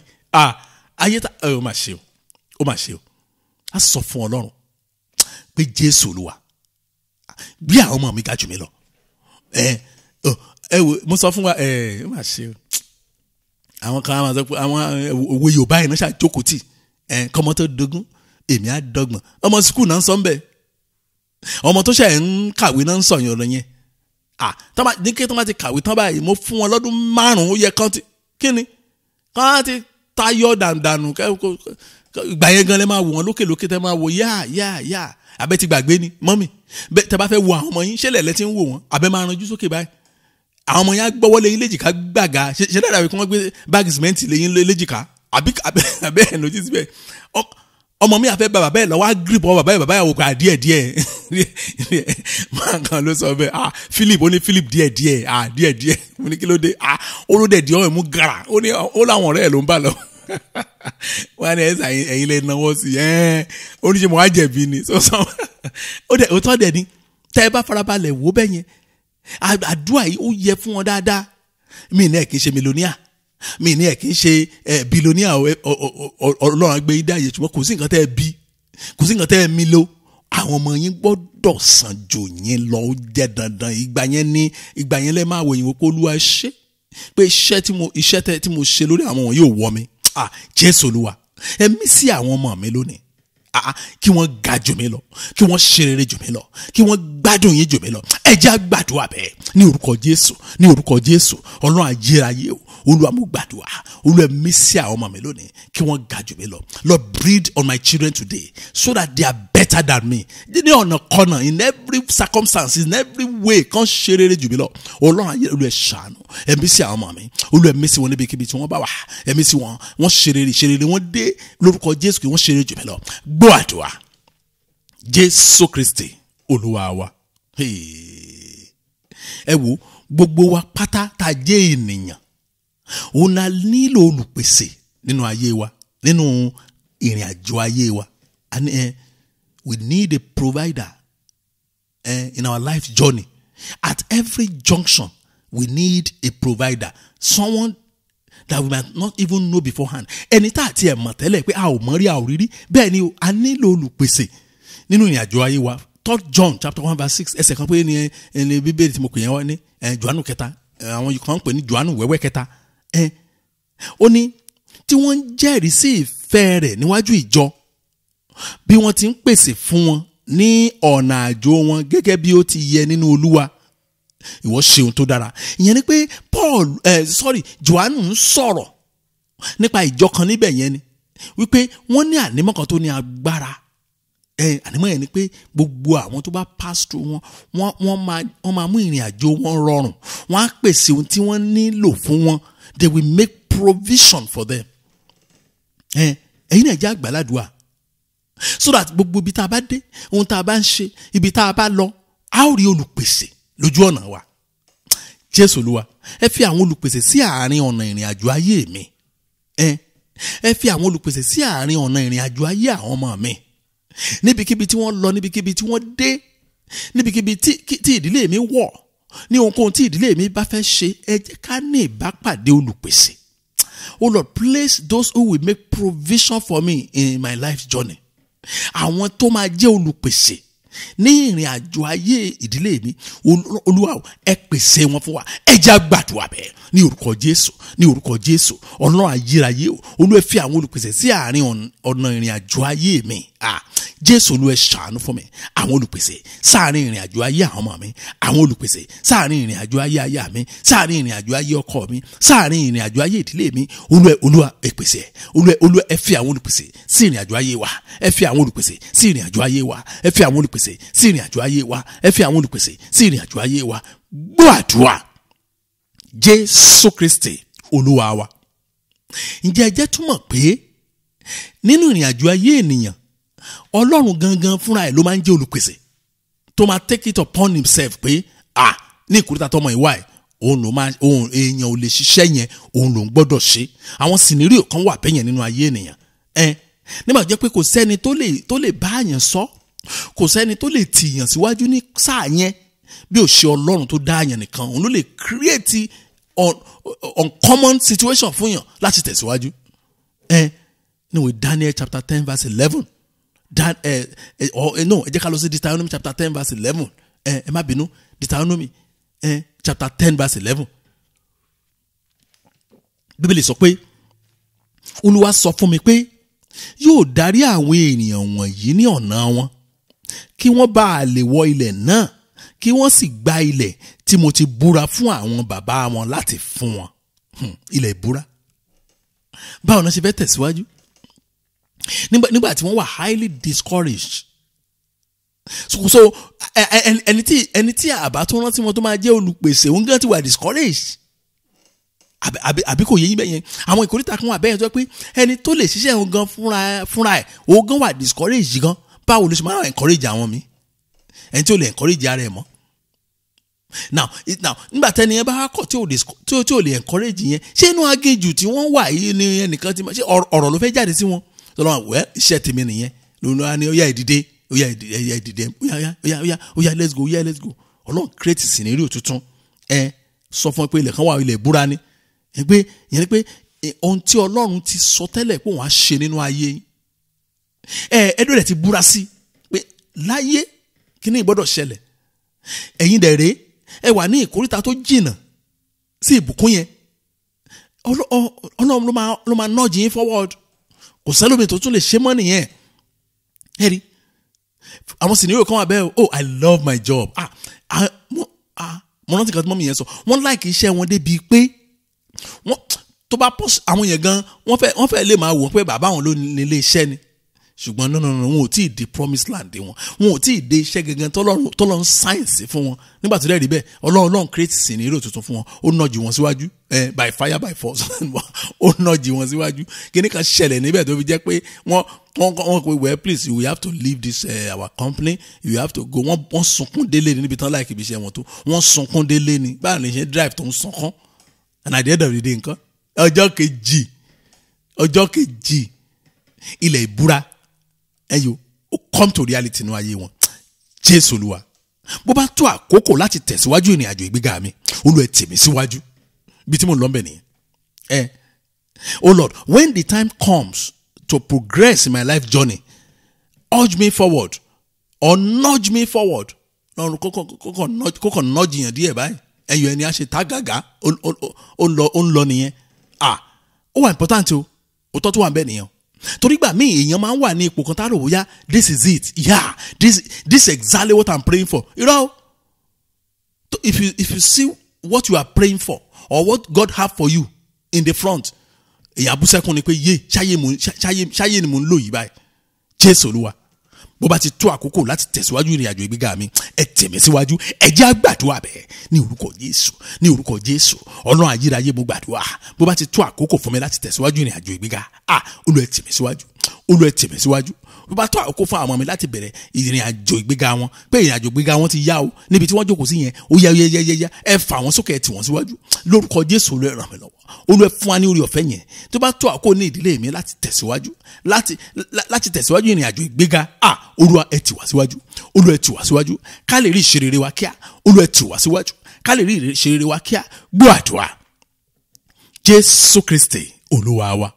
Ayé tá ó mà ṣe o, ó mà ṣe o. A sọ fún Ọlọ́run pé Jésù Olúwa, bí àwọn ọmọ mi ga jù mí lọ. Ẹ wo, mo sọ fún wa, ó mà ṣe o. Àwọn kan máa sọ pé àwọn òwe Yorùbá yìí náà ṣàjókòó tì, kọ́mọ tó dogun èmi á dọ́gbọ̀n. Ọmọ sukùl náà ń sọ ń bẹ̀, ọmọ tó ṣe ń kàwé náà ń sọ̀yàn ọ̀rọ̀ yẹn. Ní kí tó máa ti kàwé tán báyìí, mo fún wọn lọ́dún 5, ó yẹ kán ti kíni kán ti tayọ dànùdànù. Ìgbà yẹn gan lẹ máa wò wọn lókè lókè, tẹ máa wò yá yá yá. Abẹ́ ti gbàgbé ni mọ́mì, tẹ bá fẹ́ wo àwọn ọmọ yín, ṣẹlẹ̀ lẹ ti ń wò wọn, abẹ́ máa ranjú sókè báyìí. Àwọn ọmọ yẹn á gbọ́wọ́ lé yín léjìká gbàgà, ṣe dáadáa kí wọ́n gbé báàgì sìmẹ́ǹtì lé yín léjìká, àbí abẹ́ ẹ̀ lójú síbẹ̀. Ọmọ mi àfẹ́ bàbá bẹ́ẹ̀ lọ́wọ́ á gírìpù ọmọ bàbá yẹn, bàbá yẹn wò ká díẹ̀ díẹ̀. Máa kan ló sọ bẹ́ẹ̀, Philip, ó ní Philip díẹ̀ díẹ̀, díẹ̀ díẹ̀. Mo ní kí ló dé? Ó ló dẹ̀ di ọ̀rẹ́ mú gara, ó ní ó láwọn ọ̀rẹ́ ẹ̀ ló ń bá lọ. Wọ́n á ní ẹ̀sà ẹ̀yin lè náwó sí ẹ̀, ó ní ṣe mo á jẹ̀bi ni. Ó tọ́ dẹ̀ ni tẹ́ ẹ bá farabalẹ̀ wò bẹ́ẹ̀ yẹn, àdúrà yìí ó yẹ fún wọn dáadáa. Mi ní ẹ̀ kì í ṣe mílíọ̀nìà, mi ní ẹ̀ kì í ṣe bílíọ̀nìà, Ọlọ́run gbé yín dáyé, ṣùgbọ́n kò sí nǹkan tẹ́ ẹ bí, kò sí nǹkan tẹ́ ẹ mi lò. Àwọn ọmọ yín gbọ́dọ̀ sàn jù yín lọ, ó jẹ́ dandan. Ìgbà yẹn ní ìgbà yẹn lẹ́ máa wò yín wò pé Olúwa ṣe pé iṣẹ́ tí mo ṣe lórí àwọn wọn yóò wọ́ mi. Jésù Olúwa, ẹ mí sí àwọn ọmọ mi lónìí, kí wọ́n ga jù mí lọ, kí wọ́n ṣe rere jù mí lọ, kí wọ́n gbádùn yín jù mí lọ. Ẹ jẹ́ á gbàdúrà bẹ́ẹ̀ ní orúkọ Jésù, ní orúkọ Jésù. Ọlọ́run ayérayé o, Olúwa mo gbàdúrà, Olúwa mí sí àwọn ọmọ mi lónìí, kí wọ́n ga jù mí lọ. Lord, breathe on my children today so that they are better than me. Ní ọ̀nà kọ́nà, in every circumstance, in every way, kàn ṣe rere jù mí lọ. Ọlọ́run ayé, Olúwa ṣàánú, ẹ mí sí àwọn ọmọ mi, Olúwa mí sí wọn níbikíbi tí wọ́n bá wà, ẹ mí sí wọn, wọ́n ṣe rere, ṣe rere, wọ́n dé lórúkọ Jésù, kí wọ́n ṣe rere jù mí lọ. Gbọ́ àdúrà, Jésù Kristi Olúwa wa. Ẹ wo, gbogbo wa pátá tá a jẹ́ ènìyàn, òun la nílò olùpèsè nínú ayé wa, nínú ìrìn àjò ayé wa. And we need a provider in our life journey. At every junction, we need a provider, someone that we might not even know beforehand. Ẹni tá àti ẹ̀ mọ̀ tẹ́lẹ̀ pé a ò mọ̀ rí, a ò rí rí. Bẹ́ẹ̀ ni a nílò olùpèsè nínú ìrìn àjò ayé wa. 3 John chapter 1 verse 6, ẹsẹ̀ kan pé ní ẹni Bíbélì tí mo pè yẹn wá ní Jòhánù kẹta, àwọn kan ń pè ní Jòhánù wẹ́wẹ́ kẹta. Ó ní tí wọ́n ń jẹ́rìí sí ìfẹ́ rẹ̀ níwájú ìjọ, bí wọ́n ti ń pèsè fún wọn ní ọ̀nà àjò wọn gẹ́gẹ́ bí ó ti yẹ nínú Olúwa. Ìwọ ṣe ohun tó dára. Ìyẹn ni pé Jòhánù ń sọ̀rọ̀ nípa ìjọ kan níbẹ̀ yẹn ni wípé wọ́n ní ànímọ́ kan tó ní agbára. Ànímọ́ yẹn ni pé gbogbo àwọn tó bá pass through wọn, wọ́n máa mú ìrìn àjò wọn rọrùn, wọ́n á pèsè ohun tí wọ́n nílò fún wọn. They will make provision for them. Ẹ̀yin náà jẹ́ àgbàládùá, so that gbogbo ibi tá a bá dé, ohun tá a bá ń ṣe, ibi tá a bá lọ, a ó rí olùpèsè lójú ọ̀nà wa. Jésù Olúwa, ẹ fi àwọn olùpèsè sí àárín ọ̀nà ìrìn àjò ayé mi. Ẹ fi àwọn olùpèsè sí àárín ọ̀nà ìrìn àjò ayé àwọn ọmọ mi, níbikíbi tí wọ́n lọ, níbikíbi tí wọ́n dé, níbikíbi tí ìdílé mi wọ̀, ní ohunkóhun tí ìdílé mi bá fẹ́ ṣe, ẹ jẹ́ ká ní ìbápàdé olùpèsè. Oh Lord, place those who will make provision for me in my life journey. Àwọn tó máa jẹ́ olùpèsè ní ìrìn àjò ayé ìdílé mi, Olúwa, ẹ pèsè wọn fún wa. Ẹ jẹ́ á gbàdúrà bẹ́ẹ̀. Ní orúkọ Jésù, ní orúkọ Jésù, Ọlọ́run ayérayé o, Olúwa ẹ fi àwọn olùpèsè sí àárín ọ̀nà ìrìn àjò ayé mi. Jésù, Olúwa ẹ ṣàánú fún mi. Àwọn olùpèsè sáàárín ìrìn àjò ayé àwọn ọmọ mi, àwọn olùpèsè sáàárín ìrìn àjò ayé aya mi, sáàárín ìrìn àjò ayé ọkọ mi, sáàárín ìrìn àjò ayé ìdílé mi. Olúwa ẹ pèsè. Olúwa ẹ fi àwọn olùpèsè sí ìrìn àjò ayé wa. Ẹ fi àwọn olùpèsè sí ìrìn àjò ayé wa. Ẹ fi àwọn olùpèsè sí ìrìn àjò ayé wa. Ẹ fi àwọn olùpèsè sí ìrìn àjò ayé wa. Gbọ́ àdúrà. Jésù Kristi Olúwa wa. Ǹjẹ́ ẹ jẹ́ túmọ̀ pé nínú ìrìn àjò ayé ènìyàn, Ọlọ́run gangan fúnra ẹ̀ ló máa ń jẹ́ olùpèsè tó máa take it upon himself pé ní ìkúrúta tọmọ ìwà ẹ̀, òun ló máa, òun èèyàn ò lè ṣiṣẹ́ yẹn, òun ló ń gbọ́dọ̀ ṣe. Àwọn scenario kan wà bẹ́yẹn nínú ayé ènìyàn. Nígbà tó jẹ́ pé kò sẹ́ni tó lè bá àyàn sọ, kò sẹ́ni tó lè tìyàn síwájú ní sáà yẹn bí ò ṣe Ọlọ́run tó dá àyàn nìkan. Òun ló lè create uncommon situation fún yàn láti tẹ̀síwájú. Níwèé Daniel chapter 10 verse 11. Ẹ jẹ́ ká lọ sí Deuteronomy chapter 10 verse 11. Ẹ má bínú, Deuteronomy chapter 10 verse 11. Bíbélì sọ pé Olúwa sọ fún mi pé yóò darí àwọn ènìyàn wọ̀nyí ní ọ̀nà wọn, kí wọ́n bá a lè wọ ilẹ̀ náà, kí wọ́n sì gba ilẹ̀ tí mo ti búra fún àwọn bàbá wọn láti fún wọn. Ilẹ̀ ìbúra. Báwo ni wọ́n ṣe fẹ́ tẹ̀síwájú? Nígbà tí wọ́n wà highly discouraged. So ẹni tí àbá tó rántí wọn tó máa jẹ́ olùpèsè, òun gan ti wà discouraged. Àbí kò yé yín bẹ́yẹn? Àwọn ìkórìtà kan wà bẹ́yẹn tó jẹ́ pé ẹni tó lè ṣiṣẹ́ òun gan fúnra ẹ̀, òun gan wà discouraged gan. Báwo ló ṣe máa encourage àwọn mi? Ẹni tí ó lè encourage ara ẹ̀ mọ́. Now, nígbà tẹ́ni yẹn bá wá kọ̀ tí ò lè encourage yẹn, ṣé inú aginjù tí wọ́n wà yìí ni ẹnìkan ti máa ṣe ọ̀rọ̀ ló fẹ́ jáde sí wọn? Sọlọ́wọ́n wẹ́ iṣẹ́ tèmi nìyẹn. Lónìí ni ó yá ìdìde, ó yá ìdìde, ó yá, ó yá, ó yá, ó yá, let's go, ó yá, let's go. Ọlọ́run create scenario tuntun. Ẹ sọ fún ẹ pé ilẹ̀ kan wà, ilẹ̀ ìbúra ni. Ìyẹn ni pé ohun tí Ọlọ́run ti sọ tẹ́lẹ̀ pé òun á ṣe nínú ayé yín. Ẹdùn rẹ̀ ti búra sí pé láyé kíní ìgbọ́dọ̀ ṣẹlẹ̀. Ẹ̀yin dẹ̀ rèé, ẹ wà ní ìkóríta tó jìnnà sí ìbùkún yẹn. Ọlọ́run ló máa nudge yín forward. Kò sẹ́lómi tó tún lè ṣe mọ́ nìyẹn. Ẹ rí àwọn scenario kan wà bẹ́ẹ̀. Oh, I love my job. Mo rántí kan tí mọ́mí yẹn sọ, wọ́n like iṣẹ́ wọn débi pé wọ́n tó bá pọ̀ àwọn yẹn gan, wọ́n fẹ́ lè máa wò pé bàbá àwọn ló ní ilé iṣẹ́ ni. Ṣùgbọ́n no, wọn ò tí ì di promised land wọn, wọn ò tí ì dé iṣẹ́ gangan tọ́lọ́run sáyẹ̀nsì fún wọn. Nígbà tó dẹ̀ rí bẹ́ẹ̀, Ọlọ́run create scenario tuntun fún wọn, ó nudge wọn síwájú, by fire by force. Ó nudge wọn síwájú. Kíní kan ṣẹlẹ̀ níbẹ̀ tó fi jẹ́ pé wọ́n pe, "Well, please, we have to leave this our company, you have to go." Wọ́n sunkún délé ni níbi tán láìkí ibi iṣẹ́ wọn tó. Wọ́n sunkún délé ni. Báwo ni ṣe drive tó ń sunkún? And at the end of the day nǹkan, ọjọ́ kejì, ilẹ̀ ìbúra ẹyọ ó come to reality nínú ayé wọn. Jésù Olúwa, bó bá tó àkókò láti tẹ̀síwájú ìrìn àjò ìgbéga mi, Olúwa ẹ tì mí síwájú. Bí tí mo ń lọ bẹ̀ nìyẹn. Oh Lord, when the time comes to progress in my life journey, urge me forward or nudge me forward. Lọ́run kókò nudge yẹn díẹ̀ báyìí, ẹyọ ẹni á ṣe tágàgà, ó ń lọ nìyẹn. Ah, ó wà important o. Òótọ́ tó wà ń bẹ̀ nìyẹn o. Torí gbà míì, èèyàn máa ń wà ní ipò kan tá a rò bóyá this is it, yeah, this is exactly what I'm praying for. Irọ́ o. If you see what you are praying for or what God have for you in the front, èèyàn abúsẹ́kùn ni pé yé ṣáyé ni mò ń lò yìí báyìí. Jésù Olúwa, bó bá ti tó àkókò láti tẹ̀síwájú ìrìn àjò ìgbéga mi, ẹ tì mí síwájú. Ẹ jẹ́ á gbàdúrà bẹ́ẹ̀. Ní orúkọ Jésù, ní orúkọ Jésù, Ọlọ́run ayérayé, mo gbàdúrà, bó bá ti tó àkókò fún mi láti tẹ̀síwájú ìrìn àjò ìgbéga, ah, Olúwa ẹ tì mí síwájú, Olúwa ẹ tì mí síwájú. Bó bá tó àkókò fún àwọn ọmọ mi láti bẹ̀rẹ̀ ìrìn àjò ìgbéga wọn, pé ìrìn àjò ìgbéga wọn ti yá o, níbi tí wọ́n jókòó sí yẹn, ó yá, yá, yá, yá, ẹ fà wọ́n sókè, ẹ tì wọ́n síwájú lórúkọ Jésù. Olúwa ràn mí lọ́wọ́, Olúwa fún wa ní orí ọ̀fẹ́ yẹn. Tó bá tó àkókò ní ìdílé mi láti tẹ̀síwájú, láti tẹ̀síwájú ìrìn àjò ìgbéga, ah, Olúwa ẹ tì wá síwájú, Olúwa ẹ tì wá síwájú, ká lè rí ìṣerere wa kíá. Olúwa ẹ tì wá síwájú, ká lè rí ìṣerere wa kíá. Gbọ́ àdúrà. Jésù Kristi Olúwa wa.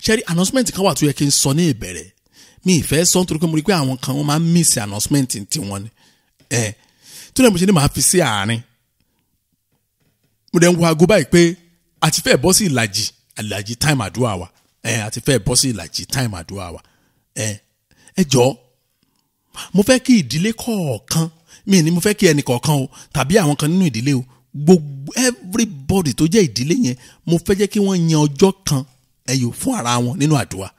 Ṣẹ́rí, announcement kan wà tó yẹ kí n sọ ní ìbẹ̀rẹ̀, mi ì fẹ́ sọ nítorí pé mo rí pé àwọn kan wọ́n máa ń miss announcement tiwọn ni. Ẹ tó lè mo ṣe ní màá fi sí àárín. Mo dẹ̀ ń wo aago báyìí pé a ti fẹ́ bọ́ sí ìlàjì time àdúrà wa. A ti fẹ́ bọ́ sí ìlàjì time àdúrà wa. Ẹ jọ̀ọ́, mo fẹ́ kí ìdílé kọ̀ọ̀kan, mi ní mo fẹ́ kí ẹnì kọ̀ọ̀kan o tàbí àwọn kan nínú ìdílé o, gbogbo everybody tó jẹ́ ìdílé yẹn, mo fẹ́ jẹ́ kí wọ́n yan ọjọ́ kan ẹyọ fún ara wọn nínú àdúrà.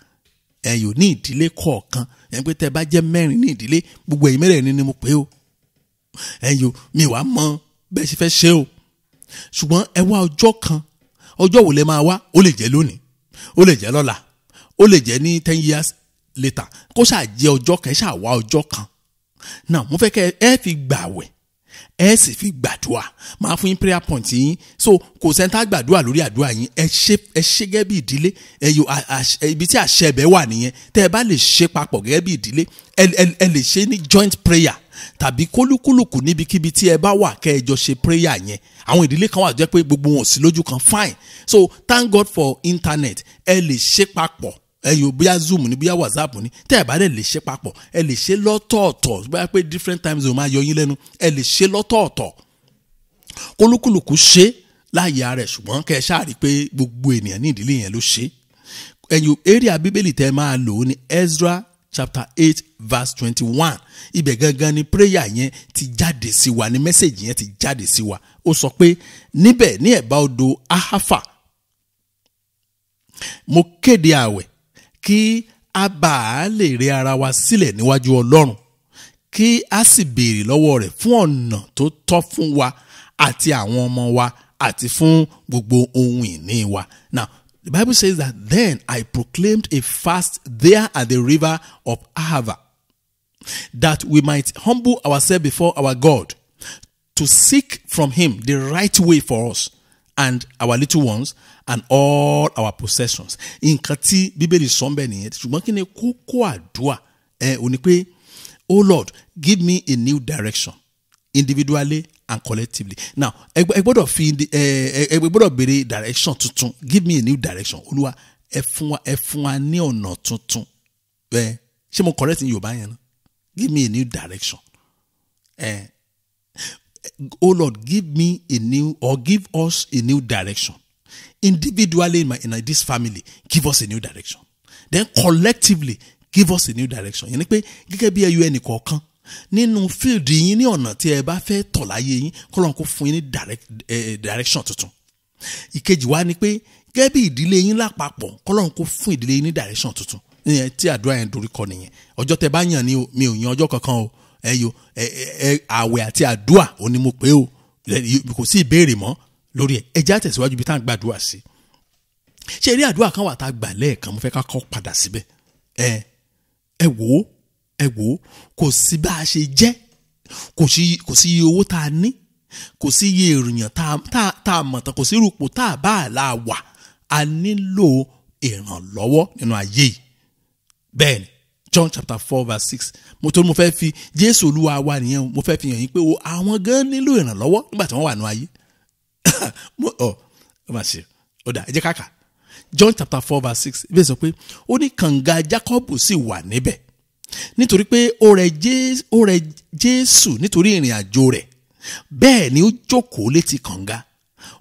Ẹyọ ní ìdílé kọ̀ọ̀kan, ẹni pé tẹ́ bá jẹ́ mẹ́rin ní ìdílé, gbogbo ẹ̀yin mẹ́rẹ̀ẹ̀rin ni mo pè o. Ẹyọ mi wàá mọ bẹ́ẹ̀ ṣe fẹ́ ṣe o, ṣùgbọ́n ẹ wá ọjọ́ kan. Ọjọ́ wo lẹ máa wá? Ó lè jẹ́ lónìí, ó lè jẹ́ lọ́la, ó lè jẹ́ ní 10 years later, kó ṣáà jẹ́ ọjọ́ kan, ṣáà wá ọjọ́ kan. Now mo fẹ́ kẹ́ ẹ fi gbàwẹ̀, ẹ sì fi gbàdúrà. Máa fún yín prayer point yín. So kò sẹ́ńtà gbàdúrà lórí àdúrà yín. Ẹ ṣe gẹ́gẹ́ bí ìdílé. Ẹ yọ ibi tí àṣẹ ẹ̀bẹ̀ wà nìyẹn. Tẹ́ ẹ bá lè ṣe papọ̀ gẹ́gẹ́ bí ìdílé, ẹ lè ṣe ní joint prayer tàbí kólúkúlùkù níbikíbi tí ẹ bá wà kẹ́ ẹ jọ ṣe prayer yẹn. Àwọn ìdílé kan wà tó jẹ́ pé gbogbo wọn ò sí lójú kan, fine. So thank God for internet. Ẹ lè ṣe papọ̀. Ẹ yóò bóyá Zoom ni, bóyá WhatsApp ni. Tẹ́ ẹ bá dẹ̀ lè ṣe papọ̀, ẹ lè ṣe lọ́tọ̀ọ̀tọ̀. Bóyá pé different time zone máa yọ yín lẹ́nu, ẹ lè ṣe lọ́tọ̀ọ̀tọ̀. Kólúkúlùkù ṣe láàyè ara ẹ̀, ṣùgbọ́n kẹ́ ẹ ṣáà rí pé gbogbo ènìyàn ní ìdílé yẹn ló ṣe. Ẹ̀yin area bíbélì tẹ́ máa lò ó ní Ezra chapter 8 verse 21. Ibẹ̀ gangan ni prayer yẹn ti jáde sí wa, ni message yẹn ti jáde sí wa. Ó sọ pé níbẹ̀ ní ẹ̀bá odò Ahafa, mo kéde àwẹ̀ kí a bá a lè rẹ ara wa sílẹ̀ níwájú Ọlọ́run, kí a sì béèrè lọ́wọ́ rẹ̀ fún ọ̀nà tó tọ́ fún wa àti àwọn ọmọ wa àti fún gbogbo ohun ìní wa. Now, the Bible says that then I proclaimed a fast there at the river of Ahava, that we might humble ourselves before our God, to seek from him the right way for us and our little ones and all our possessions. Nǹkan tí Bíbélì sọ ńbẹ̀ nìyẹn. Ṣùgbọ́n kí ni kókó àdúrà? Ó ní pé, Oh Lord, give me a new direction, individually and collectively. Now, ẹ gbọ́dọ̀ fi ẹ gbọ́dọ̀ béèrè direction tuntun. Give me a new direction. Olúwa, ẹ fún wa ní ọ̀nà tuntun. Ṣé mo correct ní Yorùbá yẹn náà? Give me a new direction. Oh Lord, give me a new, or give us a new direction. Individually in this family, give us a new direction. Then collectively, give us a new direction. Yẹn ni pé gẹ́gẹ́ bí ẹyọ ẹnì kọ̀ọ̀kan nínú field yín, ní ọ̀nà tí ẹ bá fẹ́ tọ̀ láyé yín, k'Ọlọ́run kó fún yín ní direction tuntun. Ìkejì wa ni pé gẹ́gẹ́ bí ìdílé yín lápapọ̀, k'Ọlọ́run kó fún ìdílé yín ní direction tuntun. Ìyẹn tí àdúrà yẹn dorí kọ nìyẹn. Ọjọ́ tẹ bá yàn ni o, mi ò yan ọjọ́ kankan o. Ẹyọ àwẹ̀ àti àdúrà ò ní mo pé o, kò sí ìbéèrè mọ́ lórí ẹ̀. Ẹ jẹ́ á tẹ̀síwájú bí tá à ń gbàdúrà sí. Ṣé eré àdúrà kan wà tá a gbà lẹ́ẹ̀kan, mo fẹ́ ká kọ́ padà síbẹ̀. Ẹ wò ó, kò sí bá a ṣe jẹ́, kò sí iye owó tá a ní, kò sí iye èròyàn tá a mọ̀ tán, kò sí irúpò tá a bá a la wà. A nílò ìrànlọ́wọ́ nínú ayé yìí. Bẹ́ẹ̀ ni John chapter 4 verse 6. Mo torí mo fẹ́ fi Jésù Olúwa wa nìyẹn, mo fẹ́ fi hàn yín pé àwọn gan nílò ìrànlọ́wọ́ nígbà tí wọ́n wà nínú ayé. Ẹ jẹ́ ká kà. John chapter 4 verse 6. Ibẹ̀ sọ pé ó ní kànga Jákọ́bù sì wà níbẹ̀, nítorí pé ó rẹ̀ Jésù nítorí ìrìn àjò rẹ̀. Bẹ́ẹ̀ ni ó jókòó létí kànga,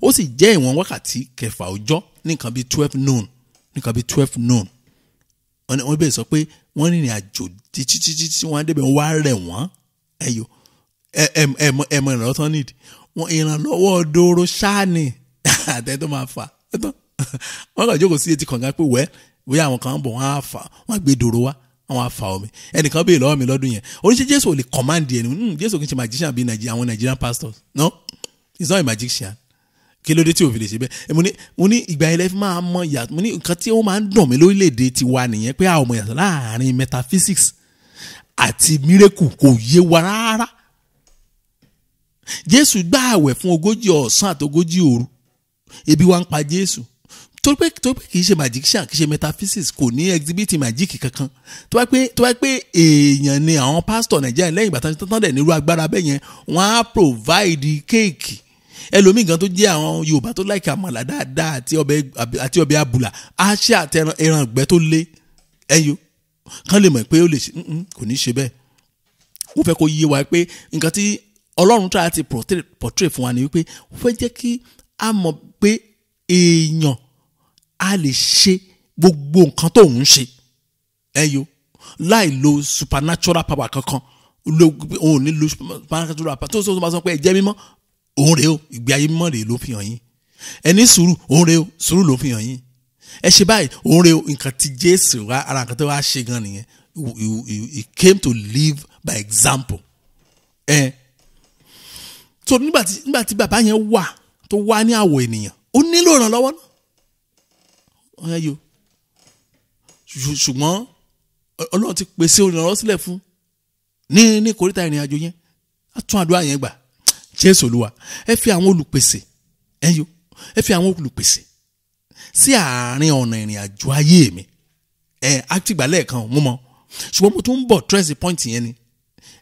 ó sì jẹ́ ìwọ̀n wákàtí kẹfà ọjọ́, ní nǹkan bíi 12 noon, ní nǹkan bíi 12 noon. Wọ́n bẹ̀rẹ̀ sọ pé wọ́n rìnrìn àjò títí títí tí wọ́n débẹ̀, wọ́n wá rẹ̀ wọ́n. Ẹ̀yọ́ ẹ̀mọ ìrànlọ́wọ́ tán nídìí. Wọ́n ìrànlọ́wọ́ dóró ṣáàní àtẹ tó máa fà. Wọ́n kàn jókòó sí etí kànga pé wẹ́ bóyá àwọn kan ń bọ̀, wọ́n á fà, wọ́n á gbé dòrò wá, wọ́n á fa omi. Ẹnìkan béèrè lọ́wọ́ mi lọ́dún yẹn, oníṣẹ́ Jésù ò lè command ẹni. Jésù kì í ṣe magician bíi àwọn Nigerian pastors. No, he's not a magician. Kí ló dé tí o fi lè ṣe bẹ́ẹ̀? Mo ní ìgbà yẹn lẹ fi máa mọ ìyàtọ̀. Mo ní nǹkan tí ó máa ń dùn mí lórílẹ̀‐èdè tiwa nìyẹn, pé a ò mọ ìyàtọ̀ láàrin metaphysics àti miracle, kò yé wa rárá. Jésù gbà àwẹ̀ fún 40 ọ̀sán àti 40 òru, ebi wa ń pa Jésù. Torí pé kì í ṣe magician, kì í ṣe metaphysics, kò ní exhibit magic kankan. Tó bá pé èèyàn ni àwọn pastor Nàìjíríà lẹ́yìn ìgbà tán dẹ̀ nírú agbára bẹ́ẹ̀ yẹn, wọ́n á provide kéèkì. Ẹlòmíì gan tó jẹ́ àwọn Yorùbá tó láìka àmàlà dáadáa àti ọbẹ̀ abùlà, á ṣe àti ẹran ìgbẹ́ tó lé ẹyọ kán lè mọ̀ pé ó lè ṣe. Kò ní ṣe bẹ́ẹ̀. Ó fẹ́ kó yé wa pé nǹkan tí Ọlọ́run tó àti portray fún wa ni wípé ó fẹ́ jẹ́ kí A mọ̀ pé èèyàn a lè ṣe gbogbo nǹkan tó ń ṣe ẹyọ láì lo supernatural power kankan. Òun ní lo supernatural power tó sọ ma sọ pé ẹ jẹ́ mímọ́, òun rèé o, ìgbé ayé mímọ́ rèé ló fi hàn yín. Ẹ ní sùúrù, òun rèé o, sùúrù ló fi hàn yín. Ẹ ṣe báyìí, òun rèé o. Nǹkan tí Jésù wá, ara nǹkan tó wá ṣe gan nìyẹn. He came to live by example. Ẹ so nígbà tí bàbá yẹn wà tó wá ní àwọ̀ ènìyàn, ó nílò ìrànlọ́wọ́ náà. Ẹ yo, ṣùgbọ́n Ọlọ́run ti pèsè olùrànlọ́wọ́ sílẹ̀ fún ní kòríta ìrìn àjò yẹn. Á tún àdúrà yẹn gbà. Jésù Olúwa, ẹ fi àwọn olùpèsè, ẹ yo, ẹ fi àwọn olùpèsè sí àárín ọ̀nà ìrìn àjò ayé mi. Ẹ á ti gbà lẹ́ẹ̀kan mo mọ̀, ṣùgbọ́n mo tún ń bọ̀ trace point yẹn ni.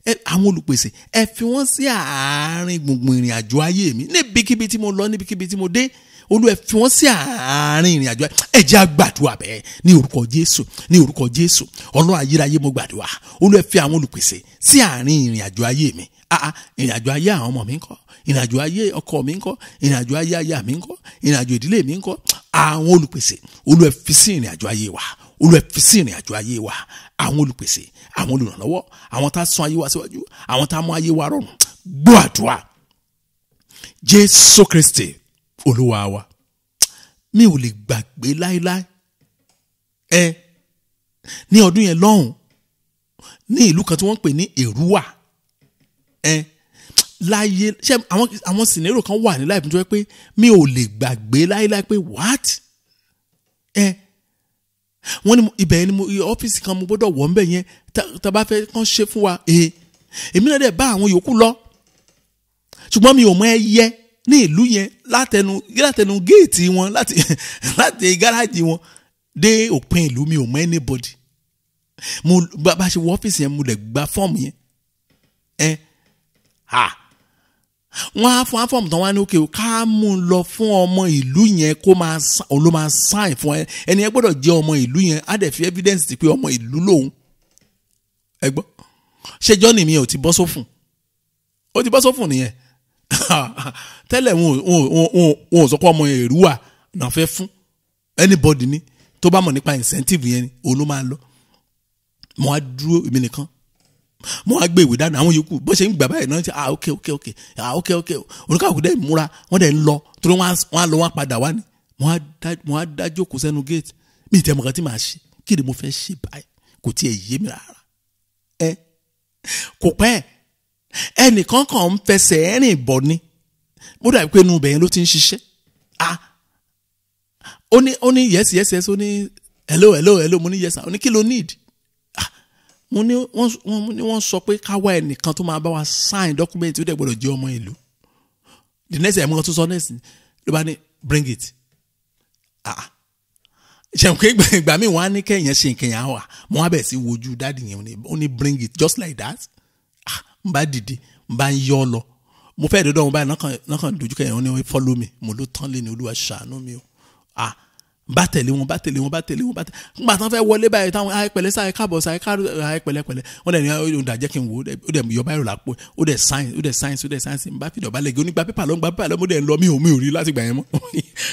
Ẹ àwọn olùpèsè, ẹ fi wọ́n sí àárín gbùngbùn ìrìn àjò ayé mi, níbikíbi tí mo lọ, níbikíbi tí mo dé. Olúwa, ẹ fi wọ́n sí àárín ìrìn àjò. Ẹ jẹ́ á gbàdúrà bẹ́ẹ̀ ní orúkọ Jésù, ní orúkọ Jésù. Ọlọ́run ayérayé, mo gbàdúrà. Olúwa, ẹ fi àwọn olùpèsè sí àárín ìrìn àjò ayé mi. Ah, ìrìn àjò ayé àwọn ọmọ mi ńkọ́? Ìrìn àjò ayé ọkọ mi ńkọ́? Ìrìn àjò ayé aya mi ńkọ́? Ìrìn àjò ìdílé mi ńkọ́? Àwọn olùpèsè, Olúwa, ẹ fi sí ìrìn àjò ayé wa. Olúwa, ẹ fi sí ìrìn àjò ayé wa àwọn olùpèsè, àwọn olùrànlọ́wọ́, àwọn tá a sún ayé wa síwájú, àwọn tá a mú ayé wa rọrùn. Gbọ́ àdúrà, Jésù Kristi Olúwa wa. Mi ò lè gbàgbé láéláé ẹ ní ọdún yẹn lọ́hùn, ní ìlú kan tí wọ́n ń pè ní Èrúwà. Ẹ láyé ṣé àwọn scenario kan wà ní láìpẹ́ tó yẹ pé mi ò lè gbàgbé láéláé pé what. Ẹ wọ́n ní ibẹ̀ yẹn ni mo ọ́fíìsì kan mo gbọ́dọ̀ wọ̀ ńbẹ̀ yẹn tá a bá fẹ́ kàn ṣe fún wa. Èmi náà dẹ̀ bá àwọn yòókù lọ, ṣùgbọ́n mi ò mọ ẹyẹ ní ìlú yẹn látẹnu géètì wọn, láti gáràjì wọn dé òpin ìlú, mi ò mọ anybody. Mo bá ṣe wọ ọ́fíìsì yẹn, mo lè gba fọ́ọ̀mù yẹn. Ẹ ha, wọ́n á fún fọ́ọ̀mù tán, wọ́n á ní okay, ká mú un lọ fún ọmọ ìlú yẹn kó máa òun ló máa sign fún ẹ. Ẹni yẹn gbọ́dọ̀ jẹ́ ọmọ ìlú yẹn, á dẹ̀ fi evidence ti pé ọmọ ìlú lòun. Ẹ gbọ́, ṣé journey mi ò ti bọ́ sófùn? Ó ti bọ́ sófùn nìyẹn. Tẹ́lẹ̀ wọn ò sọ pé ọmọ Èrúwà náà fẹ́ fún anybody ni tó bá mọ̀ nípa incentive yẹn ni òun ló máa lọ. Mo á dúró èmi nìkan, mo á gbé ìwé dání. Àwọn yòókù bó ṣe ń gbà báyìí náà ṣe, "Ah, ok, ah, ok." Oníkàkùn dẹ̀ múra, wọ́n dẹ̀ ń lọ torí wọ́n á lọ, wọ́n á padà wá ní. Mo á dá jókòó sẹ́nu gate. Mi ì tẹ́ mọ̀ kan tí màá ṣe. Kí ni mo fẹ́ ṣe báyìí? Kò tiẹ̀ yé mi rárá. Ẹ kò pẹ́, ẹnìkan kan ń fẹsẹ̀ rìn bọ̀ ni. Mo dàbí pé inú ibẹ̀ yẹn ló ti ń ṣiṣẹ́. Ah, ó ní yes, ó ní, "Hello, hello, hello." Mo ní, "Yes sir." Ó ní, "Kí ló need?" Ah, mo ní wọ́n ní wọ́n sọ pé ká wá ẹnìkan tó máa bá wa sign document, ó dẹ̀ gbọ́dọ̀ jẹ́ ọmọ ìlú. The next time mo tún sọ next ló bá ní, "Bring it." Ah, ṣe pé ìgbà míì wọ́n á ní kẹ́yìn ṣe nǹkan yẹn wà. Mo wá bẹ̀ sí wojú daddy yẹn. Ó ní, "Bring it," just like that. Ah, n bá dìde, n bá ń yọ ọ lọ. Mo fẹ́ dọ́dọ̀ wọn báyìí náà kàn dojú kẹ́yìn. Wọn ní, "Follow me." Mo ló tán lé ní. Olúwa ṣàánú mi o. Ah, bá tẹ̀lé wọn, bá tẹ̀lé wọn, bá tẹ̀lé wọn, bá tẹ̀lé. Nígbà tí wọ́n fẹ́ wọlé báyìí, táwọn ayé pẹ̀lẹ́ sáyé káàbọ̀ sáyé káàbọ̀ pẹ̀lẹ́ pẹ̀lẹ́, wọ́n dẹ̀ ní ó dà jẹ́ kí n wò ó. Dẹ̀ yọ báyìí lápò, ó dẹ̀ sign, ó dẹ̀ sign, ó dẹ̀ sign. N bá fi dọ̀bálẹ̀ gé onígbà pépà ló ń gba pépà ló. Mo dẹ̀ ń lọ, mi ò rí láti gbà yẹn mọ́.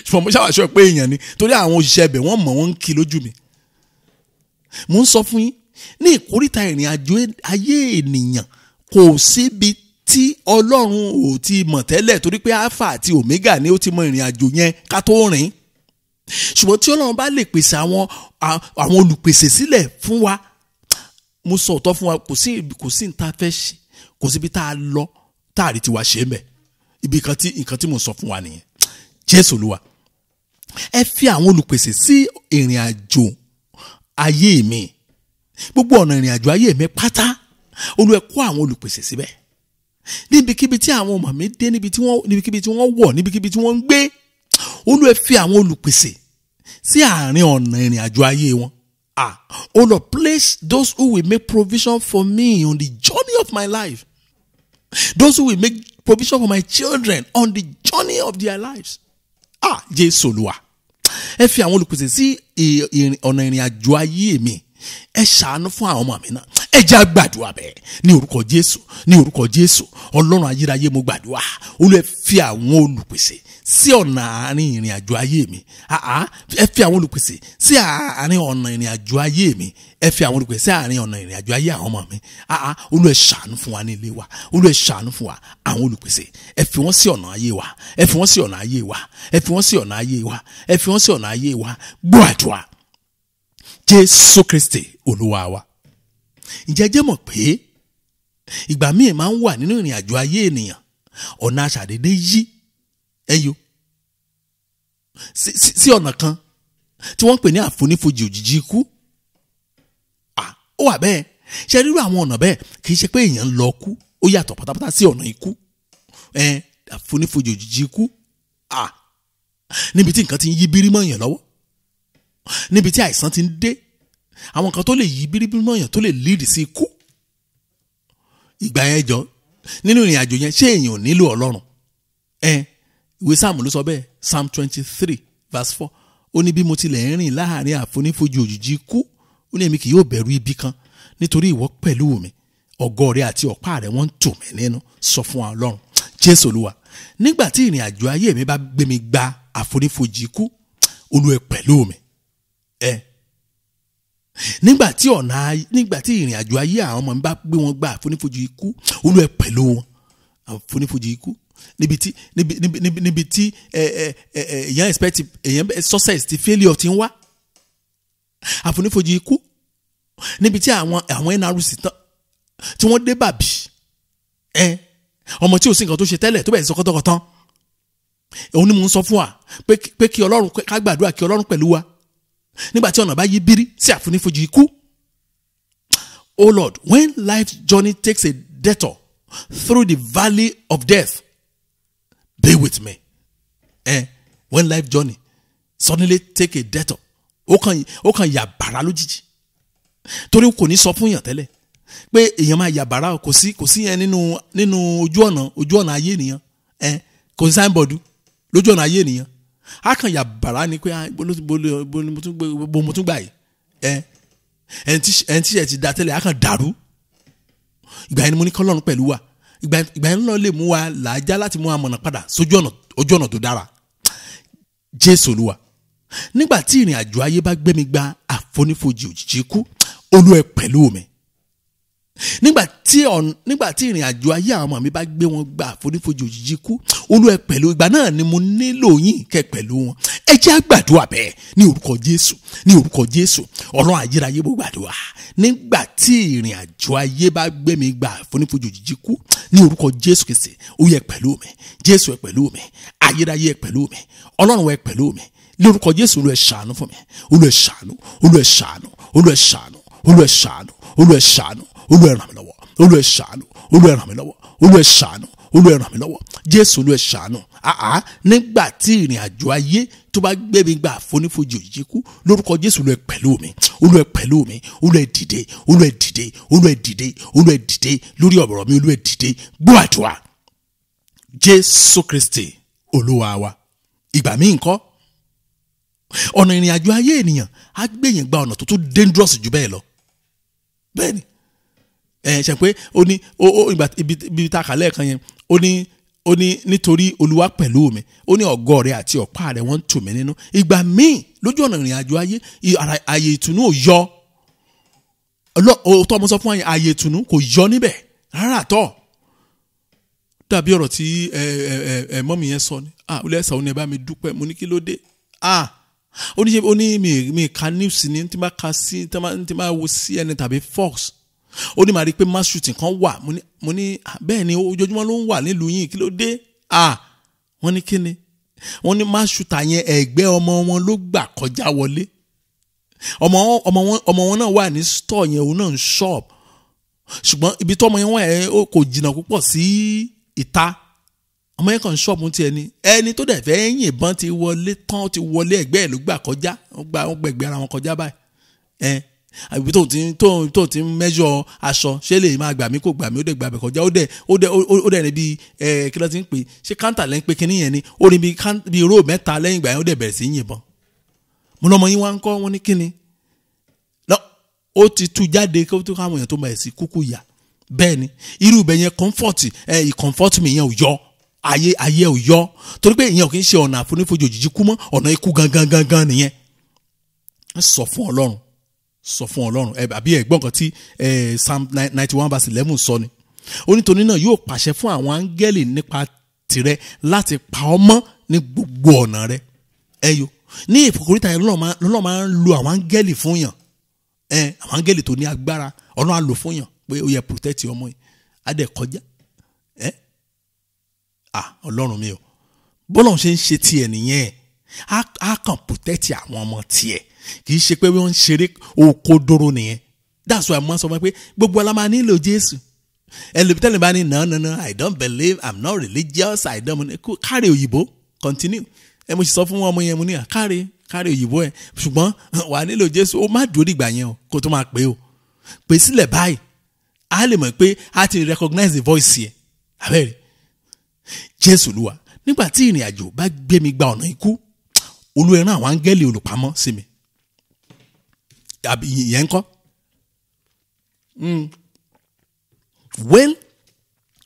Ṣùgbọ́n mo ṣàwàṣọ pé èèyàn ni, torí àwọn òṣìṣẹ́ ibẹ̀ wọ́n mọ̀, wọ́n ń kí lójú mi. Mo ń sọ fún yín, ní ìkóríta ìrìn àjò ayé ènìyàn, kò síbi tí Ọlọ́run ò ti mọ̀ tẹ́lẹ̀, torí pé Alpha àti Omega ni. Ó ti mọ ìrìn àjò yẹn ká tó rìn. Ṣùgbọ́n tí Ọlọ́run bá lè pèsè àwọn olùpèsè sílẹ̀ fún wa, mo sọ òótọ́ fún wa, kò sí ní ta fẹ́ ṣe, kò síbi tá a lọ tá a rí tiwa ṣe é mẹ́. Ibi kan tí nǹkan tí mo sọ fún wa nìyẹn. Jésù Olúwa, ẹ fi àwọn olùpèsè sí ìrìn àjò ayé mi. Gbogbo ọ̀nà ìrìn àjò ayé mi pátá, Olúwa, kó àwọn olùpèsè síbẹ̀. Níbikíbi tí àwọn ọmọ mi dé, níbikíbi tí wọ́n wọ̀, níbikíbi tí wọ́n ń gbé, Olúwa, fi àwọn olùpèsè sí àárín ọ̀nà ìrìn àjò ayé wọn. Ah, oh Lord, place those who will make provision for me on the journey of my life, those who will make provision for my children on the journey of their lives. Ah, Jésù Olúwa, ẹ fi àwọn olùpèsè sí ọ̀nà ìrìn àjò ayé mi. Ẹ ṣàánú fún àwọn ọmọ mi náà. Ẹ jẹ́ á gbàdúrà bẹ́ẹ̀ ní orúkọ Jésù, ní orúkọ Jésù. Ọlọ́run ayérayé, mo gbàdúrà. Olúwa, ẹ fi àwọn olùpèsè sí ọ̀nà àárín ìrìn àjò ayé mi. Ẹ fi àwọn olùpèsè sí àárín ọ̀nà ìrìn àjò ayé mi. Ẹ fi àwọn olùpèsè sí àárín ọ̀nà ìrìn àjò ayé àwọn ọmọ mi. Olúwa, ẹ ṣàánú fún wa ní ilé wa. Olúwa, ẹ ṣàánú fún wa. Àwọn olùpèsè, ẹ fi wọ́n sí ọ̀nà ayé wa. Ẹ fi wọ́n sí ọ̀nà ayé wa. Ẹ fi wọ́n sí ọ̀nà ayé wa. Ẹ fi wọ́n sí ọ̀nà ayé wa. Gbọ́ àdúrà. Jésù Kristi Olúwa wa. Ǹjẹ́ jẹ́ mọ̀ pé ìgbà míì máa ń wà nínú ìrìn àjò ayé ènìyàn, ọ̀nà aṣàdédé yí ẹyọ sí ọ̀nà kan tí wọ́n ń pè ní àfonífojì òjijì ikú. Ó wà bẹ́ẹ̀. Ṣe rírú àwọn ọ̀nà bẹ́ẹ̀ kì í ṣe pé èèyàn ń lọ kú, ó yàtọ̀ pátápátá sí ọ̀nà ikú. Àfonífojì òjijì ikú, níbi tí nǹkan ti ń yí bírí mọ́ èèyàn lọ́wọ́, níbi tí àìsàn ti ń dé, àwọn nǹkan tó lè yí bírí mọ́ èèyàn tó lè lead sí ikú. Ìgbà yẹn jọ nínú ìrìn àjò yẹn, ṣé èèyàn ò nílò Ọlọ́run? Ìwé Sáàmù ló sọ bẹ́ẹ̀, Psalm 23 verse 4. Ó ní bí mo tilẹ̀ ń rìn láàrin àfonífojì òjijì ikú, ó ní èmi kì yóò bẹ̀rù ibi kan, nítorí ìwọ pẹ̀lú mi, ọ̀gọ́ rẹ àti ọ̀pá rẹ wọ́n ń tù mí nínú. Sọ fún wa Ọlọ́run Jésù Olúwa, nígbà tí ìrìn àjò ayé mi bá gbé mi gba àfonífojì ikú, Olúwa pẹ̀lú mi. Nígbà tí ìrìn àjò ayé àwọn ọmọ mi bá gbé wọn gba àfonífojì ikú, Olúwa pẹ̀lú wọn. Àfonífojì ikú, níbi tí níbi níbi níbi níbi tí ẹ ẹ ẹ èèyàn expect, èèyàn success ti failure ti ń wá. Àfonífojì ikú, níbi tí àwọn NRC tán tí wọ́n dé bàbí ọmọ tí ò sí nǹkan tó ṣe tẹ́lẹ̀ tó bẹ̀rẹ̀ sọ kọ́tọ́kọ́tán. Òun ni mò ń sọ fún wa pé kí Ọlọ́run, ká gbàdúrà kí Ọlọ́run pẹ̀lú wa nígbà tí ọ̀nà bá yí bírí sí àfonífojì ikú. Oh Lord, when life journey takes a detour through the valley of death, be with me. When life journey suddenly take a detour, ó kàn yà bàrà lójijì, torí kò ní sọ fún yàn tẹ́lẹ̀ pé èèyàn máa yà bàrà. Kò sí yẹn nínú ojú ọ̀nà ayé ènìyàn. Kò sí signboard lójú ọ̀nà ayé ènìyàn. Á kàn yà bàrà ni pé, ah, bó mo tún gbà yìí? Ẹni tí ẹ ti da tẹ́lẹ̀ á kàn dàrú. Ìgbà yẹn ni mo ní kọ́lọ́run pẹ̀lú wa. Ìgbà yẹn lọ́ọ́ lè mú wa làájá láti mú wa mọ̀nà padà sójú ọ̀nà, ojú ọ̀nà tó dára. Jésù Olúwa, nígbà tí ìrìn àjò ayé bá gbé mi gba àfonífojì òjijì ikú, Olúwa pẹ̀lú mi. Nígbà tí ìrìn àjò ayé àwọn ọmọ mi bá gbé wọn gba àfonífojì òjijì ikú, Olúwa pẹ̀lú. Ìgbà náà ni mo nílò yín kẹ́ pẹ̀lú wọn. Ẹ jẹ́ á gbàdúrà bẹ́ẹ̀ ní orúkọ Jésù, ní orúkọ Jésù. Ọlọ́run ayérayé, mo gbàdúrà, nígbà tí ìrìn àjò ayé bá gbé mi gba àfonífojì òjijì ikú, ní orúkọ Jésù Kristi, ó yẹ pẹ̀lú mi. Jésù, ẹ pẹ̀lú mi. Ayérayé, ẹ pẹ̀lú mi. Ọlọ́run, ẹ pẹ̀lú mi. Lórúkọ Jésù, Olúwa, ẹ ṣàánú fún mi. Olúwa, ẹ ṣàánú. Olúwa, ẹ ṣàánú. Olúwa, ẹ ṣàánú. Olúwa, ẹ ṣàánú. Olúwa, ẹ ṣàánú. Olúwa, ẹ ràn mí lọ́wọ́. Olúwa, ẹ ṣàánú. Olúwa, ẹ ràn mí lọ́wọ́. Olúwa, ẹ ṣàánú. Olúwa, ẹ ràn mí lọ́wọ́. Jésù, Olúwa, ẹ ṣàánú. Nígbà tí ìrìn àjò ayé tó bá gbé mi gba àfonífojì òjijì ikú, lórúkọ Jésù, Olúwa ẹ pẹ̀lú mi. Olúwa ẹ pẹ̀lú mi. Olúwa ẹ dìde. Olúwa ẹ dìde. Olúwa ẹ dìde. Olúwa ẹ dìde lórí ọ̀rọ̀ mi. Olúwa ẹ dìde. Gbọ́ àdúrà. Jésù Kristi Olúwa wa. Ìgbà míì ńkọ́, ọ̀nà ìrìn àjò ayé ènìyàn á gbẹ̀yìn gba ọ̀nà tó tún dangerous jù bẹ́ẹ̀ lọ. Bẹ́ẹ̀ ni ẹ ṣe pé ó ní ó ìgbà ibi tá a kà lẹ́ẹ̀kan yẹn, ó ní nítorí Olúwa pẹ̀lú mi, ó ní ọ̀gọ́ rẹ̀ àti ọ̀pá rẹ̀ wọ́n ń tù mí nínú. Ìgbà míì lójú ọ̀nà ìrìn àjò ayé, ààyè ìtùnú ò yọ. Òótọ́ mo sọ fún àyè, ààyè ìtùnú kò yọ níbẹ̀ rárá àtọ́. Dàbí ọ̀rọ̀ tí ẹ ẹ ẹ ẹ mummy yẹn sọ ni, ah, olú ẹ̀sà, ó ní ẹ bá mi dúpẹ́. Mo ní kí ló dé? Ah, ó ní ṣe ó ní mi ka news ni, tí ma ka sí, tí ma wo CNN tàbí Fox, ó ní màá rí i pé mass shooting kan wà. Mo ní ah, bẹ́ẹ̀ ni, ojoojúmọ́ ló ń wà nílùú yìí, kí ló dé? Ah, wọ́n ní kí ni? Wọ́n ní mass shooter yẹn, ẹ̀gbẹ́ ọmọ wọn ló gbà kọjá wọlé. Ọmọ wọn náà wà ní store yẹn, òun náà ń shop, ṣùgbọ́n ibi tó ọmọ yẹn wà yẹn, ó kò jìnnà púpọ̀ sí ìta. Ọmọ yẹn kàn ń shop tiẹ̀ ni ẹni tó dẹ̀ fẹ́ yìnbọn ti wọlé tán, ó ti wọlé, ẹ̀gbẹ́ ẹ̀ ló gbà kọjá. Wọ́n gbẹ̀gbẹ́ ara wọn kọjá báyìí. Ẹ àbí tó ti ń measure aṣọ, ṣé lè máa gbà mí, kò gbà mí, ó dẹ̀ gbà bẹ̀ kọjá. Ó dẹ̀ ní bí ẹ kí ló ti ń pè, ṣé counter lẹ́ ń pè kíní yẹn ni? Ó ní bí row mẹ́ta lẹ́yìn ìgbà yẹn, ó dẹ̀ bẹ̀rẹ̀ sí í yìnbọn. Mo lọ́mọ yín wá ń kọ́? Wọ́n ní kíni Ó ti tú jáde kó tó káwọn èèyàn tó máa ẹ̀sìn kúkú yà. Bẹ́ẹ̀ ni irú ibẹ̀ yẹn comfort ẹ comfort mi yẹn ò yọ, ayé ò yọ, torí pé ìyẹn ò kì í ṣe ọ̀nà àfonífojì òjijì kú mọ́, ọ̀nà ikú gangan gangan nìyẹn. Sọ fún Ọlọ́run, sọ fún Ọlọ́run. Ẹ àbí ẹ̀gbọ́n kan tí Psalm 91 verse 11 sọ ni. Onítòní náà yóò pàṣẹ fún àwọn áńgẹ́lì nípa tìrẹ láti pa ọ́ mọ́ ní gbogbo ọ̀nà rẹ. Ẹ yo ní ìkóríta yẹn, lọ́lọ́ máa ń lo àwọn áńgẹ́lì fún yàn. Ẹ àwọn áńgẹ́lì tó ní agbára, Ọlọ́run á lò fún yàn pé ó yẹ protect ọmọ yìí, á dẹ̀ kọjá. Ẹ ah, Ọlọ́run mi o, bọ́lọ̀ ṣe ń ṣe tiẹ̀ nìyẹn. Á kàn protect àwọn ọmọ tiẹ̀, kì í ṣe pé wọ́n ń ṣeré òkodoro nìyẹn. That's why mo sọ fún ẹ pé gbogbo wa la máa nílò Jésù. Ẹlòmítẹ́lẹ̀ bá ní, "No, no, no, I don't believe, I'm not religious, I don't." Káre òyìnbó, continue. Ẹ mo sì sọ fún ọmọ yẹn, mo ní à káre káre òyìnbó ẹ, ṣùgbọ́n wà á nílò Jésù. Ó má dúró dìgbà yẹn o kó tó máa pè o, pè sílẹ̀ báyìí, á lè mọ̀ pé a ti recognize the voice yẹn. Abẹ́rẹ́ Jésù Olúwa, nígbà tí ìrìn àjò bá gbé mi gba ọ̀nà ikú, Olúwa rán àwọn áńgẹ́lì olùpamọ́ sí mi. Àbí ìyẹn ń kọ́?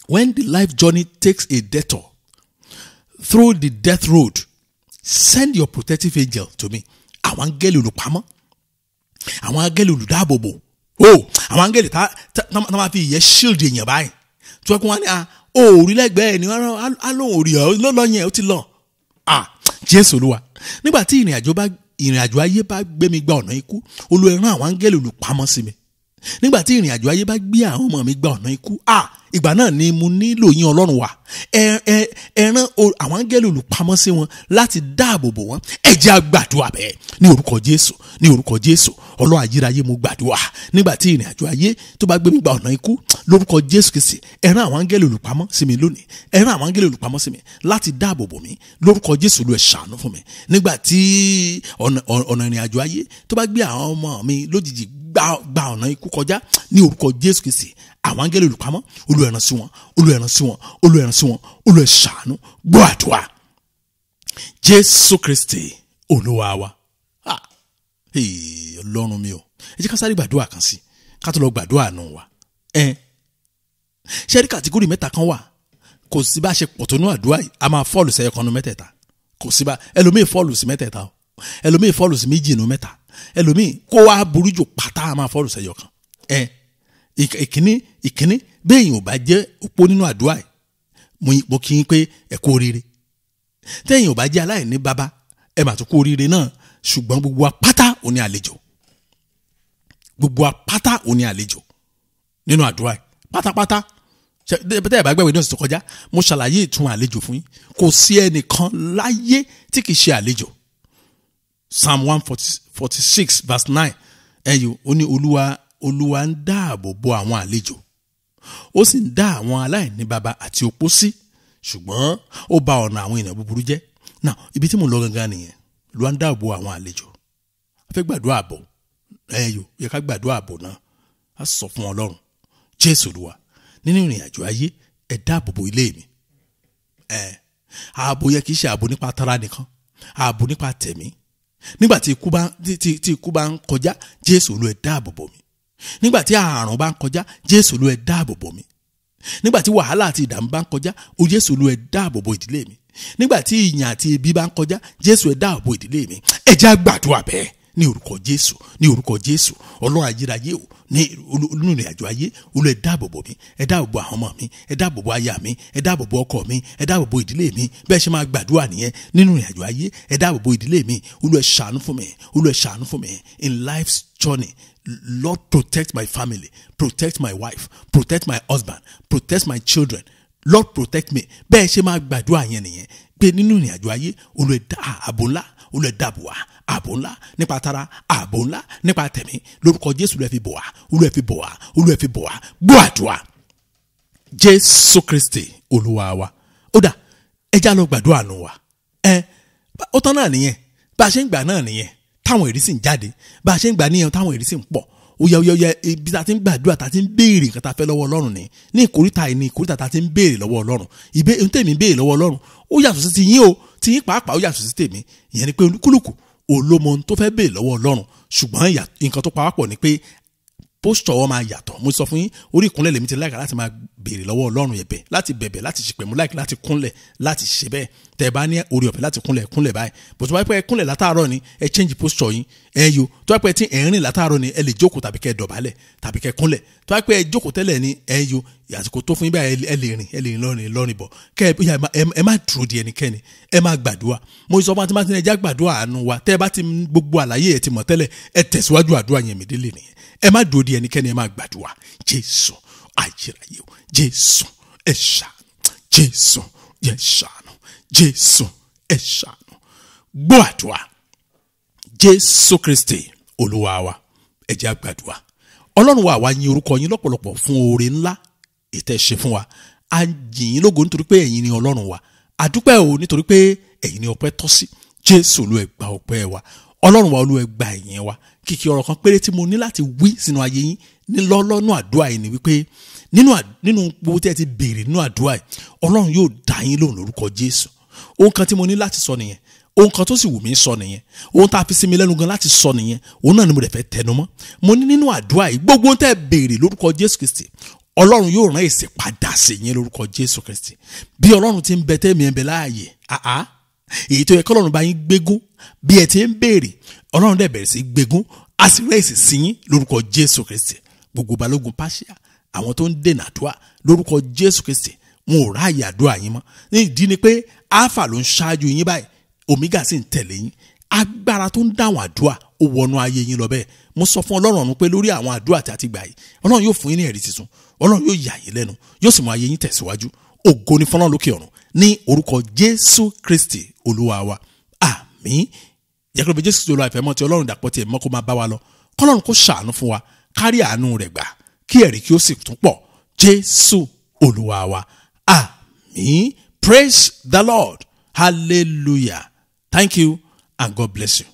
When the life journey takes a detour through the death road, send your protective angel to me. Àwọn áńgẹ́lì olùpamọ́, àwọn áńgẹ́lì olùdáàbòbò o, àwọn áńgẹ́lì tá máa fi ìyẹ́ shield èèyàn báyìí, tí wọ́n kún wọn ní à òòrí lẹ́gbẹ̀ẹ́ ni wọ́n á lóun òrì ọ̀ lọ́lọ́ yẹn, ó ti lọ. Ah, Jésù Olúwa, nígbà tí ìrìn àjò ayé bá gbé mi gba ọ̀nà ikú, Olúwa rán àwọn áńgẹ́lì olùpamọ́ sí mi. Nígbà tí ìrìn àjò ayé bá gbé àwọn ọmọ mi gba ọ̀nà ikú, ah, ìgbà náà ni mo nílò yín, Ọlọ́run wa. Ẹ rán àwọn áńgẹ́lì olùpamọ́ sí wọn láti dáàbò bò wọ́n. Ẹ jẹ́ á gbàdúrà bẹ́ẹ̀ ní orúkọ Jésù, ní orúkọ Jésù. Ọlọ́run ayérayé, mo gbàdúrà, nígbà tí ìrìn àjò ayé tó bá gbé mi gba ọ̀nà ikú, lórúkọ Jésù Kristi, ẹ rán àwọn áńgẹ́lì olùpamọ́ sí mi lónìí. Ẹ rán àwọn áńgẹ́lì olùpamọ́ sí mi láti dáàbò bò mí lórúkọ Jésù. Ló ẹ ṣàánú fún mi. Nígbà tí ọ̀nà ìrìn àjò ayé tó bá gbé àwọn ọmọ mi lójijì gba ọ̀nà ikú kọjá, ní orúkọ Jésù Kristi, àwọn áńgẹ́lì olùpamọ́, Olúwa rán sí wọn, Olúwa rán sí wọn, Olúwa rán sí wọn. Olúwa ṣàánú, gbọ́ àdúrà, Jésù Kristi Olúwa wa. Ah, hey, Ọlọ́run mi o, ẹ jẹ́ ká sáré gbàdúrà kan sí ká tó lọ gbàdúrà nù wa. Ẹ ṣe rí, category mẹ́ta kan wà. Kò sí bá a ṣe pọ̀ tó nú àdúrà yìí, a máa fall sẹ́yọ kan nú mẹ́tẹ̀ẹ̀ta. Kò sí bá ẹlòmíì fall sí mẹ́tẹ̀ẹ̀ta o, ẹlòmíì fall sí méjì nú mẹ́ta, ẹlòmíì kó wá burú jù pátá, a máa fall sẹ́yọ kan. Ẹ ìkíní, bẹ́ẹ̀ ò bá jẹ́ opó nínú àdúrà yìí, mo kí n pé ẹ kú oríire. Tẹ́yìn ò bá jẹ́ aláìní bàbá, ẹ mà tún kú oríire náà. Ṣùgbọ́n gbogbo wa pátá ò ní àlejò, gbogbo wa pátá ò ní àlejò nínú àdúrà yìí pátápátá. Tẹ́ ẹ bá gbàgbé ní ọ̀sẹ̀ tó kọjá, mo ṣàlàyé ìtumọ̀ àlejò fún yín. Kò sí ẹnìkan láyé tí kì í ṣe àlejò. Psalm 146 verse 9, ẹ̀yọ́, ó ní Olúwa, Olúwa ń dáàbò bo àwọn àlejò, ó sì ń dá àwọn aláìní baba àti opó sí, ṣùgbọ́n ó bà ọ̀nà àwọn ènìyàn búburú jẹ́. Now, ibi tí mo lọ gangan nìyẹn. Olúwa ń dáàbò bo àwọn àlejò. A fẹ́ gbàdúrà àbò. Ẹ̀yọ́, yẹ ká gbàdúrà àbò náà. A sọ fún Ọlọ́run, Jésù Olúwa, nínú ìrìn àjò ayé, ẹ dáàbò bo ilé mi. Ẹ ààbò yẹ kì í ṣe ààbò nípa tara nìkan, ààbò nípa tẹ̀mí. Nígbà tí ikú bá ń kọjá, Jésù Olúwa, ẹ dáàbò bò mí. Nígbà tí àrùn bá ń kọjá, Jésù Olúwa, ẹ dáàbò bò mí. Nígbà tí wàhálà àti ìdààmú bá ń kọjá, o Jésù Olúwa, ẹ dáàbò bò ìdílé mi. Nígbà tí ìyàn àti ebi bá ń kọjá, Jésù, ẹ dáàbò bò ìdílé mi. Ẹ jẹ́ á gbàdúrà bẹ́ẹ̀ ní orúkọ Jésù, ní orúkọ Jésù. Ọlọ́run ayérayé o, ní nínú ìrìn àjò ayé, Olú, ẹ dáàbò bò mí, ẹ dáàbò bò àwọn ọmọ mi, ẹ dáàbò bò aya mi, ẹ dáàbò bò ọkọ mi, ẹ dáàbò bò ìdílé mi. Bẹ́ẹ̀ ṣe máa gbàdúrà nìyẹn. Nínú ìrìn àjò ayé, ẹ dáàbò bò ìdílé mi. Olú, ẹ ṣàánú fún mi, Olú, ẹ ṣàánú fún mi. In life's journey, Lord, protect my family, protect my wife, protect my husband, protect my children. Lord, protect me. Bẹ́ẹ̀ ṣe máa gbàdúrà yẹn nìyẹn, pé nínú ìrìn àjò ayé, Olú, ẹ dá ààbò ńlá, Olú, ẹ dáàbò wá, ààbò ńlá nípa tara, ààbò ńlá nípa tẹ̀mí. Lórúkọ Jésù, Olú, ẹ fi bò wá, Olú, ẹ fi bò wá, Olú, ẹ fi bò wá. Gbọ́ àdúrà, Jésù Kristi Olúwa wa. Ó dà, ẹ já lọ gbàdúrà nù wa. Ẹ ó tán náà nìyẹn. Bá a ṣe ń gbà náà nìyẹn táwọn èrì sì ń jáde. Bá a ṣe ń gbà níyẹn táwọn èrì sì ń pọ̀. Ó yẹ, ó yẹ, ó yẹ. Ibi tá a ti ń gbàdúrà, tá a ti ń béèrè nǹkan tá a fẹ́ lọ́wọ́ Ọlọ́run ní ìkóríta yìí, ní ìkóríta tá a ti ń béèrè lọ́wọ́ Ọlọ́run. Ìbé ohun tèmi ń béèrè lọ́wọ́ Ọlọ́run, ó yàtọ̀ sí ti yín o. Ti yín pàápàá, ó yàtọ̀ sí tèmi. Ìyẹn ni pé olúkúlùkù olómọ ohun tó fẹ́ béèrè lọ́wọ́ Ọlọ́run, ṣùgbọ́n nǹkan tó pawápọ̀ ni pé Posture wọn máa yàtọ̀. Mo sọ fún yín, orí ìkúnlẹ̀ lèmi ti láìka láti máa béèrè lọ́wọ́ Ọlọ́run ẹ̀bẹ̀, láti bẹ̀bẹ̀, láti ṣìpẹ̀. Mo láìka láti kúnlẹ̀ láti ṣe bẹ́ẹ̀. Tẹ́ ẹ bá ní orí ọ̀fẹ́ láti kúnlẹ̀, kúnlẹ̀ báyìí. Bó tó bá pẹ́ kúnlẹ̀ látàárọ̀ ni, ẹ change posture yín. Ẹ yo, tó bá pẹ́ tí ẹ̀ ń rìn látàárọ̀ ni, ẹ lè jókòó tàbí kẹ́ dọ̀bálẹ̀ tàbí kẹ́ kúnlẹ̀. Tó bá pẹ́ jókòó tẹ́lẹ̀ ni, ẹ yo, àsìkò tó fún yín báyìí, ẹ lè rìn, ẹ lè rìn lọ́rìn lọ́rìn bọ̀. Kẹ́ ẹ má dúró di ẹnikẹ́ni, ẹ má gbàdúrà. Mo sọ fún àti máa ti ní ẹja gbàdúrà àánú wa. Tẹ́ ẹ bá ti gbogbo àlàyé ẹ ti mọ̀ tẹ́lẹ̀, ẹ tẹ̀síwájú àdúrà yẹn mìdílé nìyẹn. Ẹ má dúró di ẹnikẹ́ni, ẹ má gbàdúrà. Jésù ayérayé o, Jésù ẹ ṣàánú, Jésù ẹ ṣàánú, Jésù ẹ ṣàánú. Gbọ́ àdúrà Jésù Kristi Olúwa wa. Ẹ jẹ́ á gbàdúrà. Ọlọ́run wa, àwa yìn orúkọ yín lọ́pọ̀lọpọ̀ fún oore ńlá ètẹ́ ṣe fún wa. A yìn yín lógo nítorí pé ẹ̀yin ni Ọlọ́run wa. A dúpẹ́ o nítorí pé ẹ̀yin ni ọpẹ́ tọ́ sí. Jésù Olúwa, ẹ gba ọpẹ́ wa. Ọlọ́run wa, Olúwa, ẹ gba ìyìn wa. Kìkì ọ̀rọ̀ kan péré tí mo ní láti wí sínú ayé yín ní lọ́lọ́nù àdúrà yìí ni wípé nínú gbogbo tí ẹ ti béèrè nínú àdúrà yìí, Ọlọ́run yóò dá yín lóhùn lórúkọ Jésù. Ohun kan tí mo ní láti sọ nìyẹn. Ohun kan tó sì wù mí sọ nìyẹn. Ohun tá a fi sí mi lẹ́nu gan láti sọ nìyẹn. Òun náà ni mo dẹ̀ fẹ́ tẹnu mọ́. Mo ní nínú àdúrà yìí, gbogbo ohun tẹ́ ẹ béèrè lórúkọ Jésù Kristi, Ọlọ́run yóò rán èsì padà sí yín lórúkọ Jésù Kristi. Bí Ọlọ́run ti ń bẹ tẹ́mi ẹ̀ ń bẹ láàyè, àá èyí tó yẹ kọ́lọ́run bá yín gbégún, bí ẹ ti ń béèrè, Ọlọ́run dẹ̀ bẹ̀rẹ̀ sí gbégún, a sì rán èsì sí yín lórúkọ Jésù Kristi. Gbogbo balógun Páṣíà, àwọn tó ń dènà àdúrà lórúkọ Jésù Kristi, wọn ò ráàyè àdúrà yín mọ́. Ní ìdí ni pé Alpha ló ń ṣáájú yín báyìí, Omega sì ń tẹ̀lé yín. Agbára tó ń dáhùn àdúrà ó wọnú ayé yín lọ bẹ́ẹ̀. Mo sọ fún Ọlọ́run ọ̀run pé lórí àwọn àdúrà tí a ti gbà yìí, Ọlọ́run yóò fún yín ní ẹ̀rí tuntun, Ọlọ́run yóò yà yín lẹ́nu, yóò sì mú ayé yín tẹ̀síwájú. Ògo ni fọ́lọ́run lókè ọ̀run ní orúkọ Jésù Kristi Olúwa wa. Àmín. Jẹ́ kí ló bí Jésù Kristi Olúwa, ìfẹ́ mọ́ ti Ọlọ́run, dàpọ̀ tiẹ̀ mọ́ kó máa bá wa lọ. Kọ́lọ́run kó ṣàánú fún wa, kárí àánú rẹ̀ gbà, kí ẹ̀rí kí ó sì tún pọ̀. Jésù Olúwa wa. Àmín. Praise the Lord. Hallelujah. Thank you and God bless you.